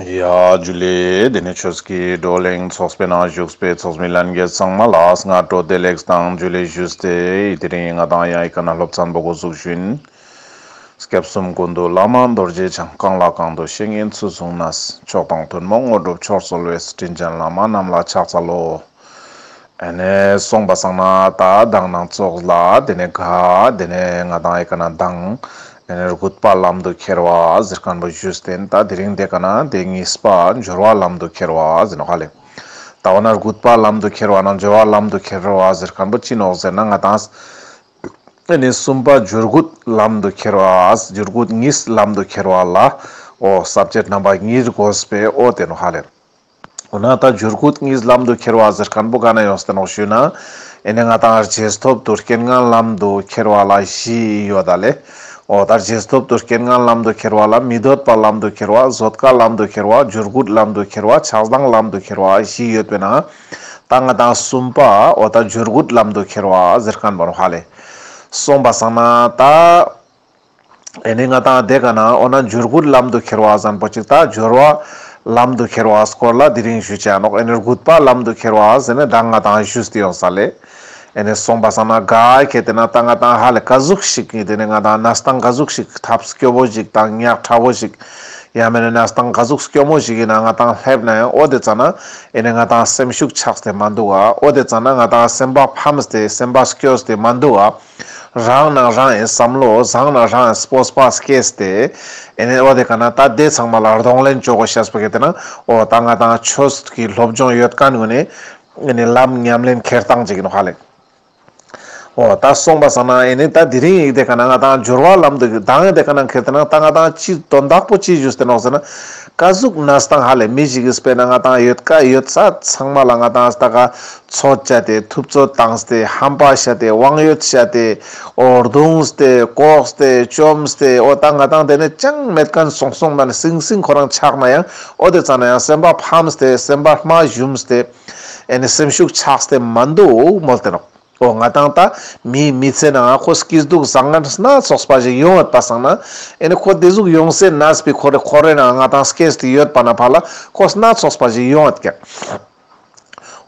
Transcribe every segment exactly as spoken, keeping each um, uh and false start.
ཡ་ཇུ་ལེ། དེ་ནས་ཆོས་ཀྱི་བགྲོ་གླེང་ཚོགས་པའི་ནང་བཞུགས་པའི་ཚོགས་མི་ལྷན་རྒྱས་ཚང་མ་ལ་སྔ་དྲོ་བདེ་ལེགས་དང་ཇུ་ལེ་ཞུས་ཏེ། དེ་རིང་ང་དང་ཡང་ཨི་ཀ་ན་སློབ་ཚན་པོ་འགོ་འཛུགས་ཞུ་ཡིན། སྐྱབས་གསུམ་ཀུན་འདུས་བླ་མ་རྡོ་རྗེ་འཆང་། གང་ལ་གང་འདུལ་བཤེས་གཉེན་ཚུལ་བཟུང་ནས། མཆོག་དང་ཐུན་མོང་དངོས་གྲུབ་མཆོག་སྩོལ་བའི། དྲིན་ཅན་བླ་མ་རྣམས་ལ་ཕྱག་འཚལ་ལོ། ཨེ་ནེ་སོང་པ་སང་ན་ད་མདང་ནང་ཙོགས་ལ་དེ་ནེ་ག་དེ་ནེ་ང་དང་ཨི་ཀ་ན་མདང་ཨེ་ནེ་རྒུད་པ་ལམ་དུ་ཁྱེར་བ་ཟེར་མཁན་པོ་ཞུས་ཏེ་ད་དེ་རིང་དེ་ཀ་ན་དེ་གཉིས་པ་སྦྱོར་བ་ལམ་དུ་ཁྱེར་བ་ཟེར་ནོག་ཧ་ལེ། ད་འོ་ན་རྒུད་པ་ལམ་དུ་ཁྱེར་བ་ན་སྦྱོར་བ་ལམ་དུ་ཁྱེར་བ་ཟེར་མཁན་པོ་ཅི་ནོག་ཟེར་ན་ང་དང་ཨེ་ནེ་གསུམ་པ་སྦྱོར་རྒུད་ལམ་དུ་ཁྱེར་བ་སྦྱོར་རྒུད་གཉིས་ལམ་དུ་ཁྱེར་བ་ལ་འོ་ས་བཅད་རྣམ་པ་གཉིས་དགོས་པས་འོ་དེ་ནོག་ཧ་ལེ། འོ་ན་ད་སྦྱོར་རྒུད་གཉིས་ལམ་དུ་ཁྱེར་བ་ཟེར་མཁན་པོ་ག་ན་ཡོངས་ཏེ་ནོག་ཞུ་ན། ཨེ་ནེ་ང་དང་རྗེས་ཐོབ་ཏུ་རྐྱེན་ངན་ལམ་དུ་ཁྱེར་བ་ལ་བཞི་ཡོད་ད་ལེ། འོ་ད་རྗེས་ཐོབ་ཏུ་རྐྱེན་ངན་ལམ་དུ་ཁྱེར་བ་ལ་མི་འདོད་པ་ལམ་དུ་ཁྱེར་བ། བཟོད་དཀའ་ལམ་དུ་ཁྱེར་བ། སྦྱོར་རྒུད་ལམ་དུ་ཁྱེར་བ། ཆགས་སྡང་ལམ་དུ་ཁྱེར་བ་བཞི་ཡོད་པའི་ནང་ད་ང་དང་གསུམ་པ་འོ་ད་སྦྱོར་རྒུད་ལམ་དུ་ཁྱེར་བ་ཟེར་མཁན་པོ་ཧ་ལེ། སོང་པ་སང་ན་ད། ཨེ་ནེ་ང་དང་དེ་ཀ་ན་འོ་ན་སྦྱོར་རྒུད་ལམ་དུ་ཁྱེར་བ་ཟེར་མཁན་པོ་ཅིག་ད་སྦྱོར་བ་ལམ་དུ་ཁྱེར་བ་སྐོར་ལ་དེ་རིང་ཞུ་ཆ་ནོག་ཨེ་ནེ་རྒུད་པ་ལམ་དུ་ཁྱེར་བ་ཟེར་ནེ་ད་ང་དང་ཞུས་ཏེ་ཡོང་ས་ལེ། ཨེ་ནེ་སོང་པ་སང་ན་ག་ཁེ་ཏེ་ན་ད་ང་དང་ཧ་ལེ་ག་ཟུག་ཞིག་གི་དེ་ནེ་ང་དང་གནས་སྟངས་ག་ཟུག་ཞིག་ཐབས་སྐྱོ་བོ་ཞིག་དང་ཉག་ཕྲ་བོ་ཞིག་ཡང་མེད་ན་གནས་སྟངས་ག་ཟུག་སྐྱོ་མོ་ཞིག་གི་ནང་ང་དང་སླེབས་ན་ཡང་འོ་དེ་ཙ་ན་ཨེ་ནེ་ང་དང་སེམས་ཤུགས་ཆག་སྟེ་མ་འདུག་ག་འོ་དེ་ཙ་ན་ང་དང་སེམས་པ་ཕམ་སྟེ་སེམས་པ་སྐྱོ་སྟེ་མ་འདུག་ག་རང་ནང་རང་ཡིན་བསམ་བློ་བཟང་ནང་རང་ཡིན་སྤོབས་པ་སྐྱེས་ཏེ། ཨེ་ནེ་འོ་དེ་ཀ་ན་ད་དེ་ཚང་མ་ལ་གདོང་ལེན་ཅོ་དགོས་ཤེས་པོ་གལ་ཏེ་ན་འོ་ད་ང་དང་ཆོས་ཀྱི་སློབ་སྦྱོང་ཡོད་མཁན་ཀུན་ནི་ཨེ་ནེ་ལམ་ཉམས་ལེན་ཁྱེར་སྟངས་ཅིག་ཡིན་ནོག་ཧ་ལེ། འོ་ད་སོང་པ་སང་ན་ཨེ་ནེ་ད་དེ་རིང་ཡིག་དེ་ཀ་ན་ང་དང་སྦྱོར་བ་ལམ་དུ་དང་ཡིག་དེ་ཀ་ན་གལ་ཏེ་ན་ད་ང་དང་ཅི་དོན་དག་པོ་ཅི་ཞུས་ཏེ་ནོག་ཟེར་ན། ག་ཟུག་གནས་སྟངས་ཧ་ལེ་མི་ཞིག་གི་དཔེར་ན་ང་དང་ཡོད་ཀ་ཡོད་ས་ཚང་མ་ལ་ང་དང་ད་ག་ཚོད་བྱ་སྟེ་ཐུབ་ཚོད་བཏང་སྟེ་ཧམ་པ་བྱ་སྟེ་དབང་ཡོད་བྱ་སྟེ་འོ་རྡུངས་ཏེ་ལྐོགས་ཏེ་བཅོམ་སྟེ་འོ་ད་ང་དང་དེ་ནེ་ཅང་མེད་མཁན་སོང་སོང་མ་ནེ་སིང་སིང་ཁོ་རང་ཆགས་ན་ཡང་འོ་དེ་ཙ་ན་ཡང་སེམས་པ་ཕམ་སྟེ་སེམས་པ་རྨ་ཞུམ་སྟེ་ཨེ་ནེ་སེམས་ཤུགས་ཆག་སྟེ་མ་འདུག་མོལ་ཏེ་ནོག་འོ་ང་དང་ད་མིའི་མི་ཚེ་ནང་ཁོ་སྐྱིད་སྡུག་བཟང་ངན་སྣ་ཚོགས་པ་ཞིག་ཡོང་ཡོད་པ་སང་ན་ཨེ་ནེ་ཁོ་དེ་ཟུག་ཡོང་སའི་གནས་པའི་ཁོ་རེ་ཁོ་རེ་ནང་ང་དང་སྐྱེས་ཏེ་ཡོད་པ་ན་ཕ་ལ་ཁོ་སྣ་ཚོགས་པ་ཞིག་ཡོང་ཡོད་ཀྱག་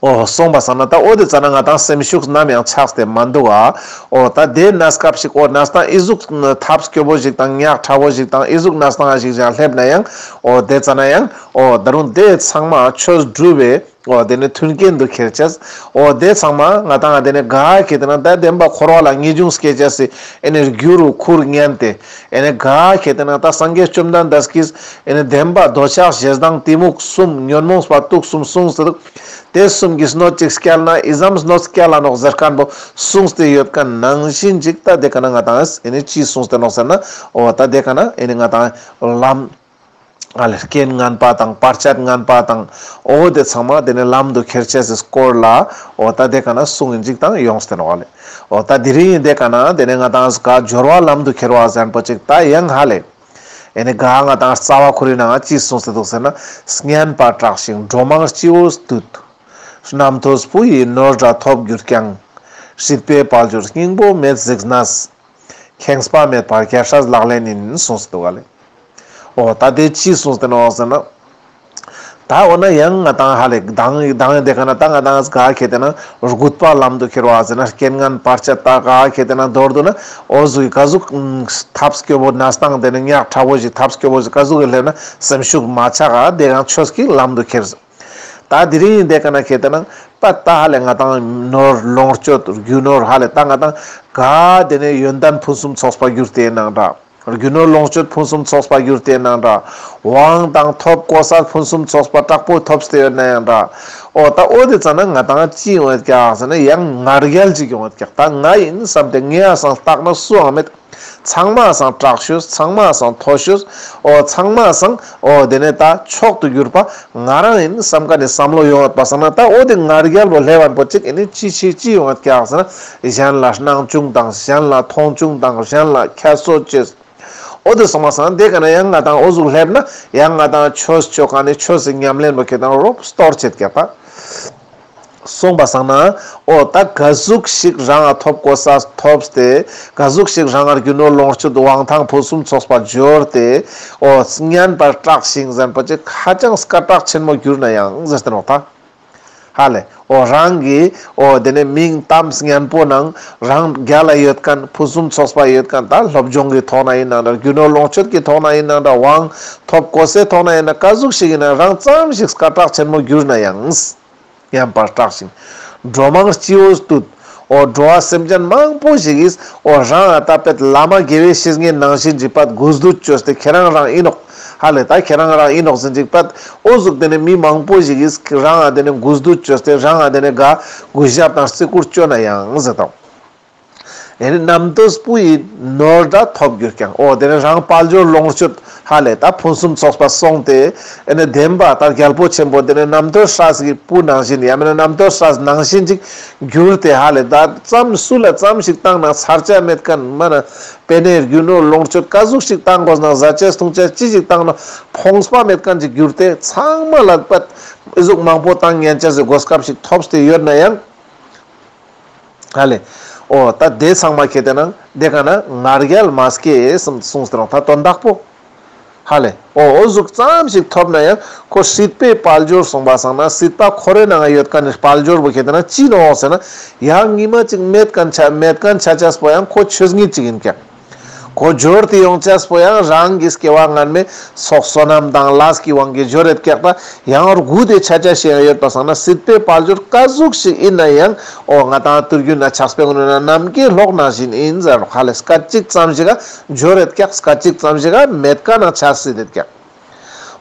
འོ་སོང་པ་སང་ན་ད་འོ་དེ་ཙ་ན་ང་དང་སེམས་ཤུགས་ནམ་ཡང་ཆག་སྟེ་མ་འདུག་ག་འོ་ད་དེ་གནས་སྐབས་ཤིག་འོ་གནས་སྟངས་ཨི་ཟུག་ཐབས་སྐྱོ་བོ་ཞིག་དང་ཉག་ཕྲ་བོ་ཞིག་དང་ཨི་ཟུག་གནས་སྟངས་ཞིག་ཅང་སླེབས་ན་ཡང་འོ་དེ་ཙ་ན་ཡང་འོ་ད་རུང་དེ་ཚང་མ་ཆོས་སྒྲུབ་པའི་འོ་དེ་ནི་མཐུན་རྐྱེན་དུ་ཁྱེར་ཅེས། འོ་དེ་ཚང་མ་ང་དང་དེ་ནི་ག་ཁེ་ཏེ་ན་ད་བདེན་པ་འཁོར་བ་ལ་ངེས་འབྱུང་སྐྱེ་ཅེས་སི་ཨེ་ནི་རྒྱུ་རུ་ཁུར་ཉན་ཏེ་ཨེ་ནི་ག་ཁེ་ཏེ་ན་ད་སངས་རྒྱས་བཅོམ་ལྡན་འདས་ཀྱིས་ཨེ་ནི་བདེན་པ་འདོད་ཆགས་ཞེ་སྡང་གཏི་མུག་གསུམ་ཉོན་མོངས་པ་དུག་གསུམ་གསུངས་ཏེ་འདུག་དེ་གསུམ་གྱི་སྣོད་ཅིག་བསྐྱལ་ན་ཨི་ཙམ་སྣོད་བསྐྱལ་ལ་ནོག་ཟེར་མཁན་པོ་གསུངས་ཏེ་ཡོད་མཁན་ནང་བཞིན་ཅིག་ད་དེ་ཀ་ན་ང་དང་ཨེ་ནི་ཅི་གསུངས་ཏེ་ནོག་ཟེར་ན་འོ་ད་དེ་ཀ་ན་ཨེ་ནི་ང་དང་ལམ། ཨ་ལེ་རྐྱེན་ངན་པ་དང་བར་ཆད་ངན་པ་དང་འོ་དེ་ཚང་མ་དེ་ནི་ལམ་དུ་ཁྱེར་ཅེས་སི་སྐོར་ལ་འོ་ད་དེ་ཀ་ན་གསུང་ཡིན་ཅིག་དང་ཡོངས་ཏེ་ནོག་ཨ་ལེ། འོ་ད་དེ་རིང་ཡིན་དེ་ཀ་ན་དེ་ནི་ང་དང་ག་སྦྱོར་བ་ལམ་དུ་ཁྱེར་བ་ཟེར་མཁན་པོ་ཅིག་ད་ཡང་ཧ་ལེ། ཨེ་ནི་ག་ང་དང་རྩ་བ་ཁོ་རའི་ནང་ཅི་གསུངས་ཏེ་འདུག་ཟེར་ན། སྙན་པ་གྲགས་ཤིང་འགྲོ་མང་སྤྱི་བོས་བཏུད། རྣམ་ཐོས་བུ་ཡི་ནོར་འདྲ་ཐོབ་གྱུར་ཀྱང་། སྲིད་པའི་དཔལ་འབྱོར་སྙིང་པོ་མེད་གཟིགས་ནས། ཁེངས་པ་མེད་པར་རྒྱལ་སྲས་ལག་ལེན་ཡིན་གསུངས་ཏེ་འདུག་ག་ལེ། འོ་ད་དེ་ཅི་གསུངས་ཏེ་ནོག་ཟེར་ན། ད་འོ་ན་ཡང་ང་དང་ཧ་ལེ་དང་དང་དེ་ཀ་ན་ད་ང་དང་ག་ཁེ་ཏེ་ན་རྒུད་པ་ལམ་དུ་ཁྱེར་བ་ཟེར་ན་རྐྱེན་ངན་བར་ཆད་ད་ག་ཁེ་ཏེ་ན་མདོར་བསྡུ་ན་འོ་ཟུག་གི་ག་ཟུག་ཐབས་སྐྱོ་བོ་གནས་སྟངས་དེ་ནི་ཉག་ཕྲ་བོ་ཞིག་ཐབས་སྐྱོ་བོ་ཞིག་ག་ཟུག་གི་སླེབས་ན་སེམས་ཤུགས་མ་ཆག་ག་དེ་ཡང་ཆོས་ཀྱི་ལམ་དུ་ཁྱེར། ད་དེ་རིང་དེ་ཀ་ན་ཁེ་ཏེ་ན་པ་ད་ཧ་ལེ་ང་དང་ནོར་ལོངས་སྤྱོད་རྒྱུ་ནོར་ཧ་ལེ་ད་ང་དང་ག་དེ་ནི་ཡོན་ཏན་ཕུན་སུམ་ཚོགས་པ་གྱུར་ཏེ་ནང་འདྲ། རྒྱུ་ནོར་ལོངས་སྤྱོད་ཕུན་སུམ་ཚོགས་པ་གྱུར་ཏེ་ནང་འདྲ། དབང་དང་ཐོབ་གོ་ས་ཕུན་སུམ་ཚོགས་པ་དྲག་པོ་ཐོབ་སྟེ་ཡོད་ན་ཡང་འདྲ། འོ་ད་འོ་དེ་ཙ་ན་ང་དང་ཅི་ཡོང་ཡོད་ཀྱག་ཟེར་ན་ཡང་ང་རྒྱལ་ཅིག་ཡོང་ཡོད་ཀྱག་ད་ང་ཡིན་བསམ་སྟེ་ངའི་སང་ལྟག་ན་སུའང་མེད། ཚང་མ་སང་དྲག་ཤོས་ཚང་མ་སང་མཐོ་ཤོས། འོ་ཚང་མ་སང་འོ་དེ་ནས་ད་མཆོག་ཏུ་གྱུར་པ་ང་རང་ཡིན་བསམ་མཁན་ནི་བསམ་བློ་ཡོང་ཡོད་པ་སང་ན་ད་འོ་དེ་ང་རྒྱལ་བོ་སླེབས་པ་པོ་ཅིག་ཨེ་ནི་ཅི་ཅི་ཅི་ཡོང་ཡོད་ཀྱག་ཟེར་ན་གཞན་ལ་སྣང་ཆུང་དང་གཞན་ལ་མཐོང་ཆུང་དང་གཞན་ལ་ཁྱད་གསོད་བྱེད། འོ་དེ་སོང་བ་སང་དེ་ཀ་ན་ཡང་ང་དང་འོ་ཟུག་སླེབས་ན་ཡང་ང་དང་ཆོས་ཆོས་ཀ་ནི་ཆོས་སི་ཉམས་ལེན་པོ་ཁེ་དང་རོབ་སྟོར་བྱེད་ཀྱག་ད། སོང་པ་སང་ན་འོ་ད་ག་ཟུག་ཞིག་རང་ང་ཐོབ་གོ་ས་ཐོབ་སྟེ་ག་ཟུག་ཞིག་རང་ང་རྒྱུ་ནོར་ལོངས་སྤྱོད་དབང་ཐང་ཕུན་སུམ་ཚོགས་པ་འབྱོར་ཏེ་འོ་སྙན་པར་གྲགས་ཤིང་ཟེར་པོ་ཅིག་ཧ་ཅང་སྐད་གྲགས་ཆེན་མོ་གྱུར་ན་ཡང་ཟེར་ཏེ་ནོག་ད། ཧ་ལེ། འོ་རང་གི་འོ་དེ་ནས་མིང་གཏམ་སྙན་པོ་ནང་རང་རྒྱལ་ལ་ཡོད་མཁན་ཕུན་སུམ་ཚོགས་པ་ཡོད་མཁན་ད་སློབ་སྦྱོང་གི་ཐོག་ན་ཡིན་ན་འདྲ་རྒྱུ་ནོར་ལོངས་སྤྱོད་ཀྱི་ཐོག་ན་ཡིན་ན་འདྲ་དབང་ཐོབ་གོ་སའི་ཐོག་ན་ཡིན་ན་ག་ཟུག་ཞིག་ཡིན་ན་རང་ཙམ་ཞིག་སྐད་གྲགས་ཆེན་མོ་གྱུར་ན་ཡང་། སྙན་པར་གྲགས་ཤིང་། འགྲོ་མང་སྤྱི་བོས་བཏུད། འོ་འགྲོ་བ་སེམས་ཅན་མང་པོ་ཞིག་གིས་འོ་རང་ཨ་ད་པད་བླ་མ་དགེ་བའི་བཤེས་གཉེན་ནང་བཞིན་ཅིག་པད་གུས་འདུད་བཅོས་ཏེ་ཁྱེད་རང་རང་ཡིན་ནོག་ཧ་ལེ་ད་ཁྱེད་རང་རང་ཡིན་ནོག་ཟེར་ཅིག་པད་འོ་ཟུག་དེ་ནས་མི་མང་པོ་ཞིག་གིས་རང་ཨ་དེ་ནས་གུས་འདུད་བཅོས་ཏེ་རང་ཨ་དེ་ནས་ག་གུས་ཞབས་དང་བརྩི་བཀུར་བཅོ་ན་ཡང་ཟེར་དང་། ཨེ་ནི་རྣམ་ཐོས་བུ་ཡི་ནོར་འདྲ་ཐོབ་གྱུར་ཀྱང་། འོ་དེ་ནས་རང་དཔལ་འབྱོར་ལོངས་སྤྱོད་ཧ་ལེ་ད་ཕུན་སུམ་ཚོགས་པ་སོང་སྟེ་ཨེ་ནི་བདེན་པ་ད་རྒྱལ་པོ་ཆེན་པོ་དེ་ནས་རྣམ་ཐོས་སྲས་ཀྱི་བུ་ནང་བཞིན་ཡང་མིན་ན་རྣམ་ཐོས་སྲས་ནང་བཞིན་ཅིག་གྱུར་ཏེ་ཧ་ལེ་ད་ཙམ་སུ་ལ་ཙམ་ཞིག་བཏང་ན་ཚར་ཆ་མེད་མཁན་མ་ན་པེ་ནེ་རྒྱུ་ནོར་ལོངས་སྤྱོད་ག་ཟུག་ཞིག་བཏང་དགོས་ན་ཟ་ཆས་འཐུང་ཆས་ཅི་ཞིག་བཏང་ན་ཕོངས་པ་མེད་མཁན་ཅིག་གྱུར་ཏེ་ཚང་མ་ལ་པད་ཨི་ཟུག་མང་པོ་བཏང་ཉན་ཆས་སི་གོ་སྐབས་ཤིག་ཐོབ་སྟེ་ཡོད་ན་ཡང་། ཧ་ལེ། འོ་ད་དེ་ཚང་མ་ཁེ་ཏེ་ན་དེ་ཀ་ན་ང་རྒྱལ་མ་སྐྱེས་སམ་གསུངས་ཏེ་རང་ད་དོན་དག་པོ། ཧ་ལེ། འོ་འོ་ཟུག་ཙམ་ཞིག་ཐོབ་ན་ཡང་ཁོ་སྲིད་པའི་དཔལ་འབྱོར་སོང་པ་སང་ན་སྲིད་པ་འཁོར་བའི་ནང་ཡོད་མཁན་ནི་དཔལ་འབྱོར་པོ་ཁེ་ཏེ་ན་ཅི་ནོག་ཟེར་ན་ཡང་ཉི་མ་ཅིག་མེད་མཁན་ཆ་མེད་མཁན་ཆ་ཆས་པོ་ཡང་ཁོ་ཆོས་ཉིད་ཅིག་ཡིན་ཀྱག་ཁོ་འབྱོར་ཏེ་ཡོང་ཆས་པོ་ཡང་རང་གི་སྐྱེ་བ་སྔན་མའི་ཚོགས་བསོད་ནམས་དང་ལས་ཀྱི་དབང་གིས་འབྱོར་རེད་ཀྱག་ད་ཡང་རྒུད་དེ་ཆ་ཆ་ཞིག་ཡང་ཡོད་པ་སང་ན་སྲིད་པའི་དཔལ་འབྱོར་ག་ཟུག་ཞིག་ཡིན་ན་ཡང་འོ་ང་དང་དུས་རྒྱུན་ན་ཆགས་པའི་ངོ་ན་ནམ་མཁའི་གློག་ནང་བཞིན་ཡིན་ཟེར་ནོག་ཧ་ལེ་སྐད་ཅིག་ཙམ་ཞིག་ག་འབྱོར་རེད་ཀྱག་སྐད་ཅིག་ཙམ་ཞིག་ག་མེད་ཀ་ན་ཆ་སྲིད་རེད་ཀྱག་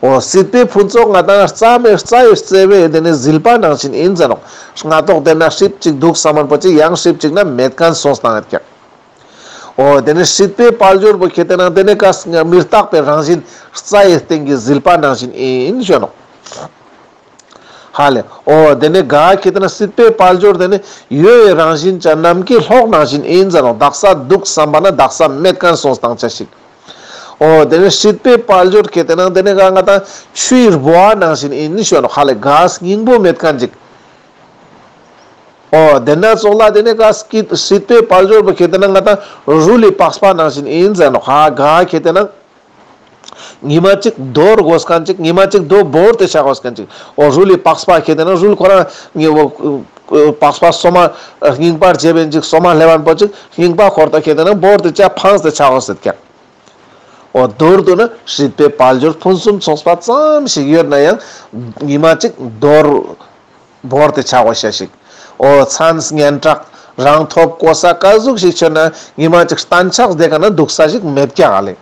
འོ་སྲིད་པའི་ཕུན་ཚོགས་ང་དང་རྩ་མེད་རྩ་ཡི་རྩེ་བའི་དེ་ནི་ཟིལ་པ་ནང་བཞིན་ཡིན་ཟེར་ནོག་སྔ་ཐོག་དེ་ན་ཧྲིབ་ཅིག་འདུག་བསམ་མཁན་པོ་ཅིག་ཡང་ཧྲིབ་ཅིག་ན་མེད་མཁན་སོང་སྟངས་ཡོད་ཀྱག་འོ་དེ་ནི་སྲིད་པའི་དཔལ་འབྱོར་པོ་ཁེ་ཏེ་ན་དེ་ནི་ཀ་མི་རྟག་པའི་རང་བཞིན་རྩ་ཡི་སྟེང་གི་ཟིལ་པ་ནང་བཞིན་ཡིན་ཞུ་ནོག་ཧ་ལེ། འོ་དེ་ནི་ག་ཁེ་ཏེ་ན་སྲིད་པའི་དཔལ་འབྱོར་དེ་ནི་ཡོད་པའི་རང་བཞིན་ཅན་ནམ་མཁའི་གློག་ནང་བཞིན་ཡིན་ཟེར་ནོག་དག་ས་འདུག་བསམ་པ་ན་དག་ས་མེད་མཁན་སོང་སྟངས་ཆ་ཞིག་འོ་དེ་ནི་སྲིད་པའི་དཔལ་འབྱོར་ཁེ་ཏེ་ན་དེ་ནི་ག་ང་དང་ཆུའི་རྦོ་བ་ནང་བཞིན་ཡིན་ཞུ་ནོག་ཧ་ལེ་ག་སྙིང་པོ་མེད་མཁན་ཅིག་འོ་དེ་ན་ཙོགས་ལ་དེ་ནི་ག་སྲིད་པའི་དཔལ་འབྱོར་པོ་ཁེ་ཏེ་ན་ང་དང་རུལ་ལི་པགས་པ་ནང་བཞིན་ཡིན་ཟེར་ནོག་ཧ་ག་ཁེ་ཏེ་ན་ཉི་མ་གཅིག་རྡོ་རྒོས་མཁན་ཅིག་ཉི་མ་གཅིག་རྡོ་བོར་ཏེ་ཆ་དགོས་མཁན་ཅིག་འོ་རུལ་ལི་པགས་པ་ཁེ་ཏེ་ན་རུལ་ཁོ་རང་ཉི་འོ་པགས་པ་སོ་མ་རྙིང་པར་བྱེད་པའི་ཅིག་སོ་མ་ལེབ་བན་པོ་ཅིག་རྙིང་པ་ཁོར་ད་ཁེ་ཏེ་ན་བོར་ཏེ་ཆ་ཕངས་ཏེ་ཆ་དགོས་ཟེར་ཀྱག་འོ་མདོར་བསྡུ་ན་སྲིད་པའི་དཔལ་འབྱོར་ཕུན་སུམ་ཚོགས་པ་ཙམ་ཞིག་ཡོད་ན་ཡང་ཉི་མ་གཅིག་རྡོར་བོར་ཏེ་ཆ་དགོས་ཤ་ཞིག་འོ་མཚན་སྙན་གྲགས་རང་ཐོབ་གོ་ས་ག་ཟུག་ཞིག་ཆོད་ན་ཉི་མ་གཅིག་གཏན་ཆགས་དེ་ཀ་ན་འདུག་ས་ཞིག་མེད་ཀྱག་ཨ་ལེ།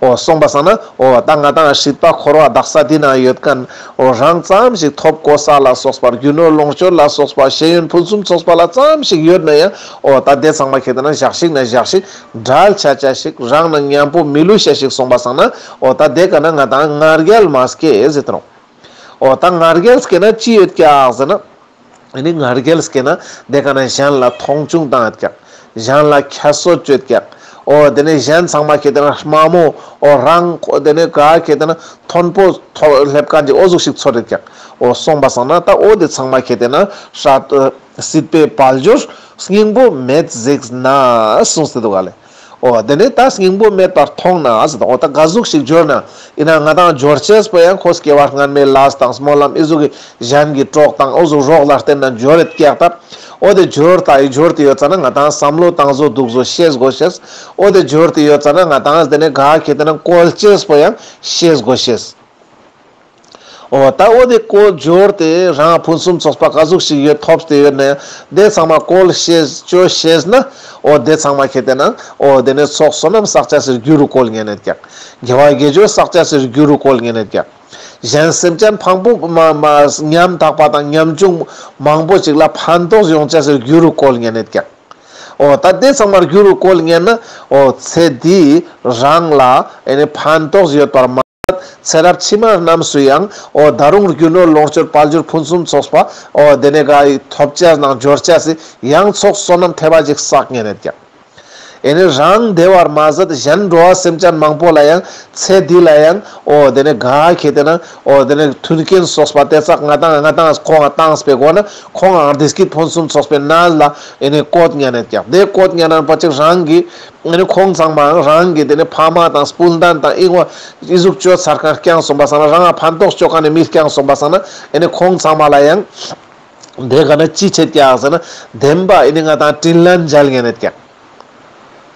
འོ་སོང་པ་སང་ན་འོ་ད་ང་དང་སྲིད་པ་འཁོར་བ་དག་ས་འདི་ན་ཡོད་མཁན་འོ་རང་ཙམ་ཞིག་ཐོབ་གོ་ས་ལ་སོགས་པ་རྒྱུ་ནོར་ལོངས་སྤྱོད་ལ་སོགས་པ་ཤེས་ཡོན་ཕུན་སུམ་ཚོགས་པ་ལ་ཙམ་ཞིག་ཡོད་ན་ཡང་འོ་ད་དེ་ཚང་མ་ཁེ་ཏེ་ན་ཞག་ཞིག་ན་ཞག་ཞིག་བྲལ་ཆ་ཆ་ཞིག་རང་ན་མཉམ་པོ་མི་ལུས་ཤ་ཞིག་སོང་པ་སང་ན་འོ་ད་དེ་ཀ་ན་ང་དང་ང་རྒྱལ་མ་སྐྱེས་ཟེར་ཏེ་རུང་། འོ་ད་ང་རྒྱལ་སྐྱེས་ན་ཅི་ཡོད་ཀྱག་ཟེར་ན། ཨ་ནི་ང་རྒྱལ་སྐྱེས་ན་དེ་ཀ་ན་གཞན་ལ་མཐོང་ཆུང་བཏང་ཡོད་ཀྱག་གཞན་ལ་ཁྱད་གསོད་བཅོས་ཀྱག་འོ་དེ་ནས་གཞན་ཚང་མ་ཁེ་ཏེ་ན་དམའ་མོ་འོ་རང་འོ་དེ་ནས་ག་ཁེ་ཏེ་ན་མཐོན་པོ་ཐོ་སླེབས་མཁན་ཅིག་འོ་ཟུག་ཞིག་ཚོར་ཡོད་ཀྱག་འོ་སོང་པ་སང་ན་ད་འོ་དེ་ཚང་མ་ཁེ་ཏེ་ན་སྲ་སྲིད་པའི་དཔལ་འབྱོར་སྙིང་པོ་མེད་གཟིགས་ན་གསུངས་ཏེ་འདུག་ག་ལེ། འོ་དེ་ནས་ད་སྙིང་པོ་མེད་པར་མཐོང་ན་ཟེར་དང་འོ་ད་ག་ཟུག་ཞིག་འབྱོར་ན་ཡིན་ན་ང་དང་འབྱོར་ཅེས་པོ་ཡང་ཁོ་སྐྱེ་བ་སྔན་མའི་ལས་དང་སྨོན་ལམ་ཨི་ཟུག་གི་གཞན་གྱི་གྲོགས་དང་འོ་ཟུག་རོགས་ལ་བརྟེན་ན་འབྱོར་རེད་ཀྱག་ད། འོ་དེ་འབྱོར་ད་ཡི་འབྱོར་ཏེ་ཡོད་ཙ་ན་ང་དང་བསམ་བློ་བཏང་བཟོ་འདུག་བཟོ་ཤེས་དགོས་ཤེས། འོ་དེ་འབྱོར་ཏེ་ཡོད་ཙ་ན་ང་དང་དེ་ནས་ག་ཁེ་ཏེ་ན་བཀོལ་ཅེས་པོ་ཡང་ཤེས་དགོས་ཤེས། འོ་ད་འོ་དེ་བཀོལ་འབྱོར་ཏེ་རང་ཕུན་སུམ་ཚོགས་པ་ག་ཟུག་ཞིག་ཡོད་ཐོབ་སྟེ་ཡོད་ན་དེ་ཚང་མ་བཀོལ་ཤེས་བཅོ་ཤེས་ན་འོ་དེ་ཚང་མ་ཁེ་ཏེ་ན་འོ་དེ་ནས་ཚོགས་བསོད་ནམས་བསགས་ཅེས་སི་རྒྱུ་རུ་བཀོལ་ཉན་ནེད་ཀྱག་དགེ་བ་དགེ་སྦྱོར་བསགས་ཅེས་སི་རྒྱུ་རུ་བཀོལ་ཉན་ནེད་ཀྱག་གཞན་སེམས་ཅན་ཕངས་པོ་མ་མ་ཉམ་ཐག་པ་དང་ཉམ་ཆུང་མང་པོ་ཅིག་ལ་ཕན་ཐོགས་ཡོང་ཅེས་སི་རྒྱུ་རུ་བཀོལ་ཉན་ནེད་ཀྱག་འོ་ད་དེ་ཚང་མ་རྒྱུ་རུ་བཀོལ་ཉན་ན་འོ་ཚེ་འདི་རང་ལ་ཨེ་ནི་ཕན་ཐོགས་ཡོད་པར་མ་ཚེ་རབས་ཕྱི་མ་རྣམས་སུ་ཡང་འོ་ད་རུང་རྒྱུ་ནོར་ལོངས་སྤྱོད་དཔལ་འབྱོར་ཕུན་སུམ་ཚོགས་པ་འོ་དེ་ནས་ག་ཐོབ་ཅེས་ནང་འབྱོར་ཅེས་སི་ཡང་ཚོགས་བསོད་ནམས་ཐེབས་པ་ཅིག་བསགས་ཉན་ནེད་ཀྱག་ཨེ་ནི་རང་བདེ་བར་མ་ཟད་གཞན་འགྲོ་བ་སེམས་ཅན་མང་པོ་ལ་ཡང་ཚེ་འདི་ལ་ཡང་འོ་དེ་ནི་ག་ཁེ་ཏེ་ན་འོ་དེ་ནི་མཐུན་རྐྱེན་སོགས་པ་དེ་ཚག་ང་ཏང་ང་ཏང་ཁོང་ང་བཏང་སྤེ་གོ་ན་ཁོང་ང་བདེ་སྐྱིད་ཕུན་སུམ་ཚོགས་པའི་ནང་ལ་ཨེ་ནི་བཀོད་ཉན་ནད་ཀྱག། དེ་བཀོད་ཉན་ནད་པ་ཅིག་རང་གི་ཨེ་ནི་ཁོང་ཚང་མ་རང་གི་དེ་ནི་ཕ་མ་དང་སྤུན་ཟླ་དང་ཨི་བ་ཨི་ཟུག་ཅོ་ཚར་ཁན་རྐྱང་སོང་པ་སང་ན་རང་ང་ཕན་ཐོགས་ཅོ་ཁན་ནི་མི་རྐྱང་སོང་པ་སང་ན་ཨེ་ནི་ཁོང་ཚང་མ་ལ་ཡང་དེ་ག་ན་ཅི་ཆེད་ཀྱག་ཟེར་ན་བདེན་པ་ཨེ་ནི་ང་ཏང་དྲིན་ལན་འཇལ་ཉན་ནད་ཀྱག།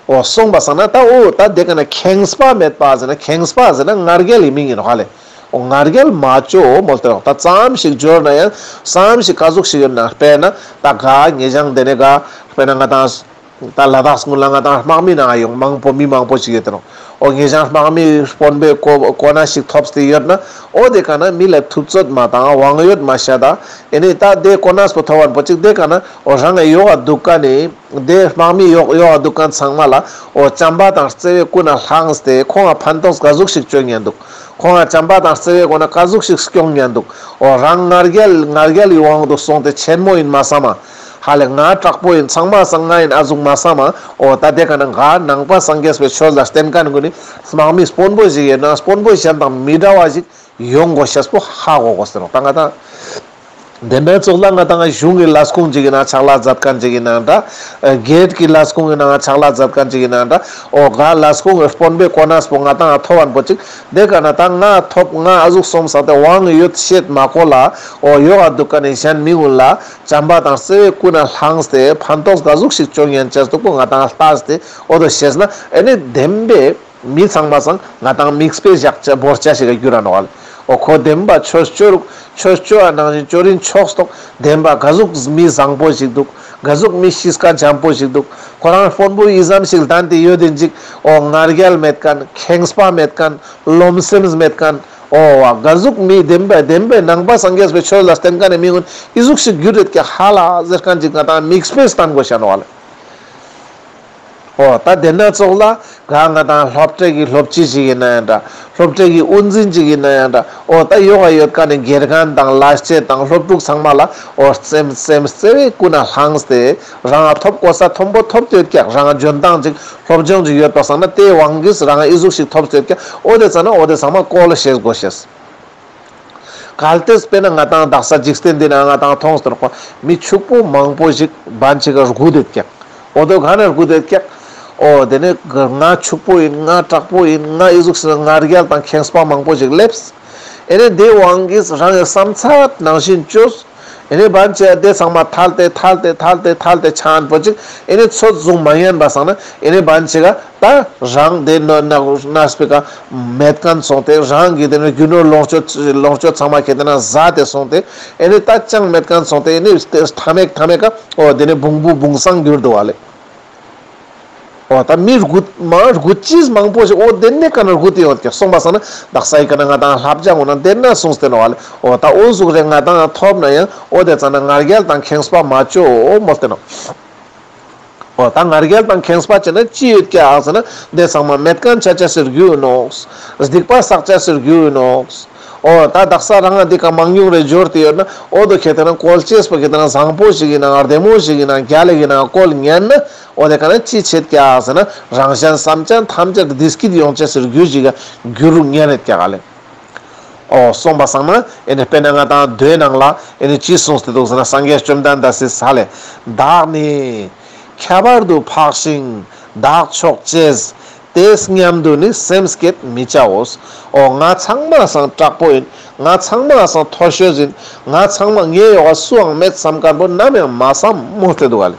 འོ་སོང་པ་སང་ན་ད་འོ་ད་དེ་ག་ན་ཁེངས་པ་མེད་པ་ཟེར་ན་ཁེངས་པ་ཟེར་ན་ང་རྒྱལ་ལི་མིང་ཡིན་ནོག་ཧ་ལེ། འོ་ང་རྒྱལ་མ་ཅོ་མོལ་ཏེ་ནོག། ད་ཙམ་ཞིག་འབྱོར་ན་ཡང་ཙམ་ཞིག་ག་ཟུག་ཞིག་ཡོད་ན་དཔེར་ན་ད་ག་ངེ་ཞང་དེ་ནི་ག་དཔེར་ན་ང་ཏང་ད་ལ་དྭགས་ཀུན་ལ་ང་ཏང་དམག་མི་ནང་ཡོང་མང་པོ་མི་མང་པོ་ཞིག་ཡོད་དེ་ནོག། འོ་ངེ་ཞང་དམག་མི་དཔོན་པོའི་གོ་གོ་ན་ཞིག་ཐོབ་སྟེ་ཡོད་ན་འོ་དེ་ག་ན་མི་ལ་ཐུབ་ཚོད་མ་བཏང་དབང་ཡོད་མ་ཤད་ད་ཨེ་ནི་ད་དེ་གོ་ནས་པོ་ཐོབ་བན་པོ་ཅིག་དེ་ག་ན་འོ་རང་ཡོག་ག་འདུག་ག་ནི། དེ་དམག་མི་ཡོག་ཡོག་ག་འདུག་མཁན་ཚང་མ་ལ་འོ་བྱམས་པ་དང་བརྩེ་བས་ཀུན་ནས་བསླངས་ཏེ་ཁོང་ང་ཕན་ཐོགས་ག་ཟུག་ཞིག་བཅོ་ཉན་འདུག། ཁོང་ང་བྱམས་པ་དང་བརྩེ་བས་ཀུན་ནས་ག་ཟུག་ཞིག་སྐྱོང་ཉན་འདུག། འོ་རང་ང་རྒྱལ་ང་རྒྱལ་ལི་དབང་དུ་སོང་སྟེ་ཆེན་མོ་ཡིན་མ་བསམ་མ། ཧ་ལས་ང་དྲག་པོ་ཡིན་ཚང་མ་སང་ང་ཡིན་ཨ་ཟུག་མ་བསམ་མ། འོ་ད་དེ་ག་ན་ང་ནང་པ་སངས་རྒྱས་པའི་ཆོས་ལ་བརྟེན་མཁན་ཀུན་ནི་དམག་མི་དཔོན་པོ་ཞིག་ཡིན་ན་དཔོན་པོ་གཞན་དང་མི་འདྲ་བ་ཞིག་ཡོང་དགོས་ཤེས་པོ་ཧ་གོ་དགོས་ཟེར་ནོག་ད་ང་ཏང་། དེ་འདྲ་ཙོགས་ལ་ང་ཏང་གཞུང་གི་ལས་ཁུངས་ཅིག་ཡིན་ན་ཕྱག་ལས་མཛད་མཁན་ཅིག་ཡིན་ན་འདྲ། སྒེར་གྱི་ལས་ཁུངས་ཡིན་ན་ཕྱག་ལས་མཛད་མཁན་ཅིག་ཡིན་ན་འདྲ། འོ་ག་ལས་ཁུངས་ཀྱི་དཔོན་པོའི་གོ་གནས་པོ་ང་ཏང་ཐོབ་བན་པོ་ཅིག་དེ་ག་ན་ད་ང་ཐོབ་ང་ཨ་ཟུག་སོང་ས་དེ་དབང་ཡོད་ཤེད་མ་གོ་ལ། འོ་ཡོག་ག་འདུག་ག་ནི་གཞན་མི་ཀུན་ལ་བྱམས་པ་དང་བརྩེ་བས་ཀུན་ནས་བསླངས་ཏེ་ཕན་ཐོགས་ག་ཟུག་ཞིག་བཅོ་ཉན་ཅེས་འདུག་པོ་ང་ཏང་ལྟས་ཏེ་འོ་དོ་ཤེས་ན་ཨེ་ནི་བདེན་པའི་མི་ཚང་མ་སང་ང་ཏང་མིག་དཔེ་བཞག་ཅེས་བོར་ཅེས་ཤིག་ག་གྱུར་ར་ནོག་ལེ། འོ་ཁོ་བདེན་པ་ཆོས་ཅོ་རུག་ཆོས་ཅོ་བ་ནང་བཞིན་ཅོ་རིན་ཆོག་སྟོག་བདེན་པ་ག་ཟུག་མི་བཟང་པོ་ཞིག་འདུག། ག་ཟུག་མི་གཤིས་ཀ་འཇམ་པོ་ཞིག་འདུག། ཁོ་རང་དཔོན་པོ་ཨི་ཙམ་ཞིག་ལྡན་ཏེ་ཡོད་དེ་འཇིག། འོ་ང་རྒྱལ་མེད་མཁན་ཁེངས་པ་མེད་མཁན་རློམ་སེམས་མེད་མཁན། འོ་བ་ག་ཟུག་མི་བདེན་པ་བདེན་པའི་ནང་པ་སངས་རྒྱས་པའི་ཆོས་ལ་བརྟེན་མཁན་ནི་མི་ཀུན་ཨི་ཟུག་ཞིག་གྱུར་རེད་ཀྱག་ཧ་ལ་ཟེར་མཁན་ཅིག་ང་ཏང་མིག་དཔེ་སྟན་དགོས་ཤ་ནོག་ལེ། འོ་ད་དེ་ན་ཙོགས་ལ་ག་ང་ཏང་སློབ་གྲྭའི་གི་སློབ་སྤྱི་ཞིག་ཡིན་ན་ཡང་འདྲ། སློབ་གྲྭའི་གི་དབུ་འཛིན་ཞིག་ཡིན་ན་ཡང་འདྲ། འོ་ད་ཡོག་ག་ཡོད་མཁན་ནི་དགེ་རྒན་དང་བླ་སྤྱི་དང་སློབ་ཕྲུག་ཚང་མ་ལ་འོ་སེམས་སེམས་བརྩེ་བས་ཀུན་ནས་བསླངས་ཏེ་རང་ཐོབ་གོ་ས་མཐོན་པོ་ཐོབ་སྟེ་ཡོད་ཀྱག། རང་འཇོན་ཐང་ཅིག་སློབ་སྦྱོང་ཅིག་ཡོད་པ་སང་ན་དེའི་དབང་གིས་རང་ཨི་ཟུག་ཞིག་ཐོབ་སྟེ་ཡོད་ཀྱག། འོ་དེ་ཙ་ན་འོ་དེ་ཚང་མ་བཀོལ་ཤེས་དགོས་ཤེས། གལ་ཏེ་དཔེར་ན་ང་ཏང་དག་ས་འཇིག་རྟེན་འདི་ན་ང་ཏང་མཐོང་སྟེ་རོགས་པ་མི་ཕྱུག་པོ་མང་པོ་ཞིག་བན་ཅིག་ག་རྒུད་དེད་ཀྱག། འོ་དོ་ག་ན་རྒུད་དེད་ཀྱག། འོ་དེ་ནས་ང་ཕྱུག་པོ་ཡིན་ང་དྲག་པོ་ཡིན་ང་ཨི་ཟུག་སེ་ང་རྒྱལ་དང་ཁེངས་པ་མང་པོ་ཞིག་སླེབས། ཨེ་ནས་དེའི་དབང་གིས་རང་གི་བསམ་ཚད་ནང་བཞིན་བཅོས། ཨེ་ནས་བན་ཅིག་དེ་ཚང་མ་ཐལ་ཏེ་ཐལ་ཏེ་ཐལ་ཏེ་ཐལ་ཏེ་ཆ་ཨན་པོ་ཅིག་ཨེ་ནས་ཚོད་བཟུང་མ་ཉན་པ་སང་ན་ཨེ་ནས་བན་ཅིག་ག་ད་རང་དེ་ནོ་ན་ན་སྤེ་ཀ་མེད་མཁན་སོང་སྟེ་རང་གི་དེ་ནས་རྒྱུ་ནོར་ལོངས་སྤྱོད་ལོངས་སྤྱོད་ཚང་མ་ཁེ་དེ་ན་ཟ་སྟེ་སོང་སྟེ་ཨེ་ནས་ད་ཅང་མེད་མཁན་སོང་སྟེ་ཨེ་ནས་ཐ་མེད་ཐ་མེད་ཀ་འོ་དེ་ནས་བུང་བུ་བུང་སང་གྱུར་འདུག་བ་ལེ། འོ་ད་མི་རྒུད་མ་རྒུད་ཅིས་མང་པོ་ཞིག་འོ་དེ་ནས་ཀ་ན་རྒུད་དེ་ཡོད་ཀྱག་སོང་པ་སང་ན་དག་ས་ཡི་ཀ་ན་ང་ཏང་ལྷབ་ཅང་འོ་ན་དེ་ན་སོང་སྟེ་ནོ་བ་ལེ། འོ་ད་འོ་ཟུག་རེ་ང་ཏང་ཐོབ་ན་ཡང་འོ་དེ་ཙ་ན་ང་རྒྱལ་དང་ཁེངས་པ་མ་ཅོ་འོ་མོལ་ཏེ་ནོ། འོ་ད་ང་རྒྱལ་དང་ཁེངས་པ་ཅོས་ན་ཅི་ཡོད་ཀྱག་ཟེར་ན་དེ་ཚང་མ་མེད་མཁན་ཆ་ཆ་སེ་རྒྱུ་ཡིན་ནོག། སྡིག་པ་བསགས་ཆ་སེ་རྒྱུ་ཡིན་ནོག། འོ་ད་དག་ས་རང་ང་འདི་ཀ་མང་ཉུང་རེ་འབྱོར་ཏེ་ཡོད་ན་འོ་དོ་ཁེ་དེ་ན་བཀོལ་ཅེས་པོ་ཁེ་དེ་ན་བཟང་པོ་ཞིག་ཡིན་ན་བདེ་མོ་ཞིག་ཡིན་ན་རྒྱལ་ལ་ཡིན་ན་བཀོལ་ཉན་ན་འོ་དེ་ཀ་ན་ཅི་ཆེད་ཀྱག་ཟེར་ན་རང་གཞན་བསམ་ཅན་ཐམས་ཅད་བདེ་སྐྱིད་ཡོང་ཆ་སེ་རྒྱུ་ཞིག་ག་འགྱུར་རུ་ཉན་ཡོད་ཀྱག་ལེ། འོ་སོང་པ་སང་ན་ཨེ་ནི་དཔེར་ན་ང་ཏང་མདོའི་ནང་ལ་ཨེ་ནི་ཅི་གསུངས་ཏེ་འདུག་ཟེར་ན་སངས་རྒྱས་བཅོམ་ལྡན་འདས་སི་ས་ལས་བདག་ནི་ཁྱད་པར་དུ་འཕགས་ཤིང་བདག་མཆོག་ཅེས། དེ་སྙམ་དུ་ནི་སེམས་བསྐྱེད་མི་བྱའོ། འོ་ང་ཚང་མ་སང་དྲག་པོ་ཡིན། ང་ཚང་མ་སང་མཐོ་ཤོས་ཡིན། ང་ཚང་མ་ངའི་ཡོག་ག་སུའང་མེད་བསམ་མཁན་པོ་ནམ་ཡང་མ་བསམ་མོལ་ཏེ་འདུག་ག་ལེ།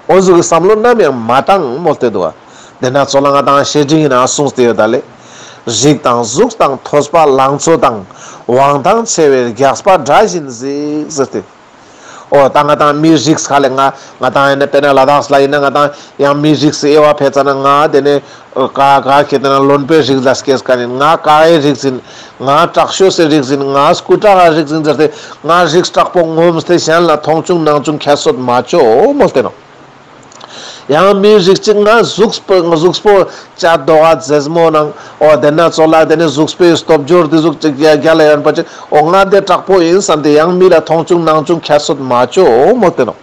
འོ་ཟུག་གི་བསམ་བློ་ནམ་ཡང་མ་བཏང་མོལ་ཏེ་འདུག་ག། དེ་ན་ཙོགས་ལ་ང་ཏང་བཤེས་སྤྲིང་ཡིན་ན་གསུངས་ཏེ་ཡོད་ད་ལེ། རིགས་དང་གཟུགས་དང་ཐོས་པ་ལང་ཚོ་དང་། དབང་ཐང་ཆེ་བའི་རྒྱགས་པ་དགྲ་བཞིན་གཟིགས་ཟེར་ཏེ། འོ་ད་ང་ཏང་མི་རིགས་ཁ་ལས་ང་ང་ཏང་ཡིན་ན་དཔེར་ན་ལ་དྭགས་ལ་ཡིན་ན་ང་ཏང་ཡང་མི་རིགས་སི་དབྱེ་བ་ཕེ་ཙ་ན་ང་དེ་ནས་ཀ་ཀ་ཁེ་དེ་ན་བློན་པོའི་རིགས་ལ་སྐྱེས་མཁན་ཡིན། ང་ཀ་ཡའི་རིགས་ཡིན། ང་དྲག་ཤོས་སི་རིགས་ཡིན། ང་སྐུ་དྲག་ག་རིགས་ཡིན་ཟེར་ཏེ་ང་རིགས་དྲག་པོ་ངོམས་ཏེ་གཞན་ལ་མཐོང་ཆུང་ནང་ཆུང་ཁྱད་གསོད་མ་ཅོ་མོལ་ཏེ་ནོ། ཡང་མི་རིགས་གཅིག་ང་གཟུགས་པོ་གཟུགས་པོ་བྱ་དོ་ག་མཛེས་མོ་ནང་འོ་དེ་ན་ཙོགས་ལ་དེ་ནས་གཟུགས་པོའི་སྟོབས་འབྱོར་དེ་ཟུག་ཅིག་རྒྱ་རྒྱ་ལ་ཡོད་པ་ཅིག་འོ་ང་དེ་དྲག་པོ་ཡིན་བསམ་སྟེ་ཡང་མི་ལ་མཐོང་ཆུང་ནང་ཆུང་ཁྱད་གསོད་མ་ཅོ་མོལ་ཏེ་ནོ།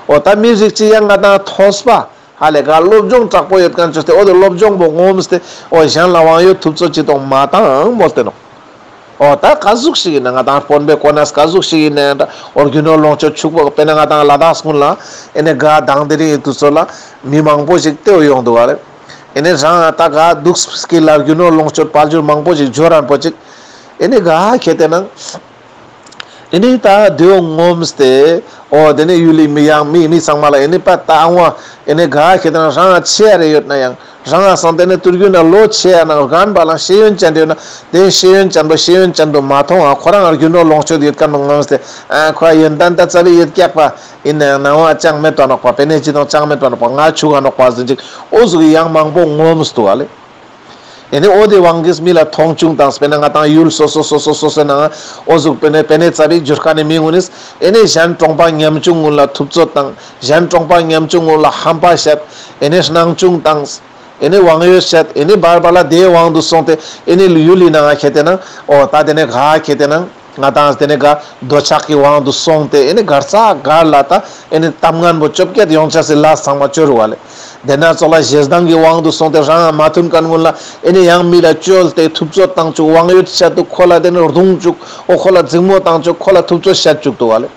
འོ་ད་མི་རིགས་གཅིག་ཡང་ང་ཏང་ཐོས་པ་ ཧ་ལས་ག་སློབ་སྦྱོང་དྲག་པོ་ཡོད་མཁན་ཅོས་ཏེ་འོ་དེ་སློབ་སྦྱོང་པོ་ངོམས་ཏེ་འོ་གཞན་ལ་དབང་ཡོད་ཐུབ་ཚོད་ཅི་དང་མ་བཏང་མོལ་ཏེ་ནོག། འོ་ད་ག་ཟུག་ཞིག་ཡིན་ན་ང་དང་དཔོན་པོའི་གོ་གནས་ག་ཟུག་ཞིག་ཡིན་ན་འདྲ་འོ་རྒྱུ་ནོར་ལོངས་སྤྱོད་ཕྱུག་པོ་དཔེར་ན་ང་དང་ལ་དྭགས་ཀུན་ལ་ཨེ་ནེ་ག་དང་དེ་རིང་ཡི་དུས་ཚོད་ལ་མི་མང་པོ་ཞིག་ཏེའོ་ཡོང་འདུག་ག་ལེ། ཨེ་ནེ་རང་ད་ག་འདུག་སྐྱིད་ལ་རྒྱུ་ནོར་ལོངས་སྤྱོད་དཔལ་འབྱོར་མང་པོ་ཞིག་འབྱོར་རན་པོ་ཅིག་ཨེ་ནེ་ག་ཁེ་ཏེ་ན། ཨེ་ནེ་ད་དེའོ་ངོམས་ཏེ། འོ་དེ་ནེ་ཡུལ་ལི་མི་ཡང་མི་མི་ཚང་མ་ལ་ཨེ་ནེ་པ་ད་ཨང་བ་ཨེ་ནེ་ག་ཁེ་ཏེ་ན་རང་ང་ཆེ་ཡ་རེ་ཡོད་ན་ཡང་རང་ང་སང་དེ་ནེ་དུར་རྒྱུ་ན་ལོ་ཆེ་ཡ་ན་རྒན་པ་ལ་ཤེས་ཡོན་ཅན་རེ་ཡོད་ན་དེ་ཤེས་ཡོན་ཅན་པོ་ཤེས་ཡོན་ཅན་དུ་མ་མཐོང་ང་ཁོ་རང་ང་རྒྱུ་ནོར་ལོངས་སྤྱོད་ཡོད་མཁན་པོ་ངོམས་ཏེ། ཨ་ཁོ་ཡོན་ཏན་ད་ཙ་པིག་ཡོད་ཀྱག་པ་ཡིན་ན་ཡང་ནང་བ་ཅང་མེད་པ་ནོག་པ། པེ་ནེ་ཅི་དང་ཅང་མེད་པ་ནོག་པ། ང་ཆུག་ག་ནོག་པ་ཟེར་ཅིག་འོ་ཟུག་ཡང་མང་པོ་ངོམས་འདུག་ག་ལེ། ཨེ་ནེ་འོ་དེ་དབང་གིས་མི་ལ་མཐོང་ཆུང་དང་དཔེར་ན་ང་དང་ཡུལ་སོ་སོ་སོ་སོ་སོ་སོའི་ནང་འོ་ཟུག་པེ་ནེ་པེ་ནེ་ཙ་པིག་འབྱོར་མཁན་ནི་མི་ངུན་ནིས་ཨེ་ནེ་གཞན་གྲོང་པ་ཉམ་ཆུང་ངུན་ལ་ཐུབ་ཚོད་དང་གཞན་གྲོང་པ་ཉམ་ཆུང་ངུན་ལ་ཧམ་པ་བཤད། ཨེ་ནེ་སྣང་ཆུང་དང་ཨེ་ནེ་དབང་ཡོད་བཤད། ཨེ་ནེ་བར་བར་ལ་དེའི་དབང་དུ་སོང་སྟེ་ཨེ་ནེ་ཡུལ་ལི་ནང་ང་ཁེ་ཏེ་ན་འོ་ད་དེ་ནེ་ག་ཁེ་ཏེ་ན། ང་དང་དེ་ནེ་ག་འདོད་ཆགས་ཀྱི་དབང་དུ་སོང་སྟེ་ཨེ་ནེ་གར་ས་གར་ལ་ད་ཨེ་ནེ་གཏམ་ངན་པོ་བཅོ་བརྒྱད་ཡོང་ཆ་སི་ལས་ཚང་མ་བཅོ་རུ་བ་ལེ། དེ་ན་ཚོགས་ལ་ཞེ་སྡང་གི་དབང་དུ་སོང་སྟེ་རང་ང་མ་མཐུན་མཁན་ངུན་ལ་ཨེ་ནེ་ཡང་མི་ལ་བཅོལ་ཏེ་ཐུབ་ཚོད་བཏང་བཅུག། དབང་ཡོད་བཤད་དུག། ཁོ་ལ་དེ་ནེ་རྡུང་བཅུག། འོ་ཁོ་ལ་འཛིང་མོ་བཏང་བཅུག། ཁོ་ལ་ཐུབ་ཚོད་བཤད་བཅུག་འདུག་བ་ལེ།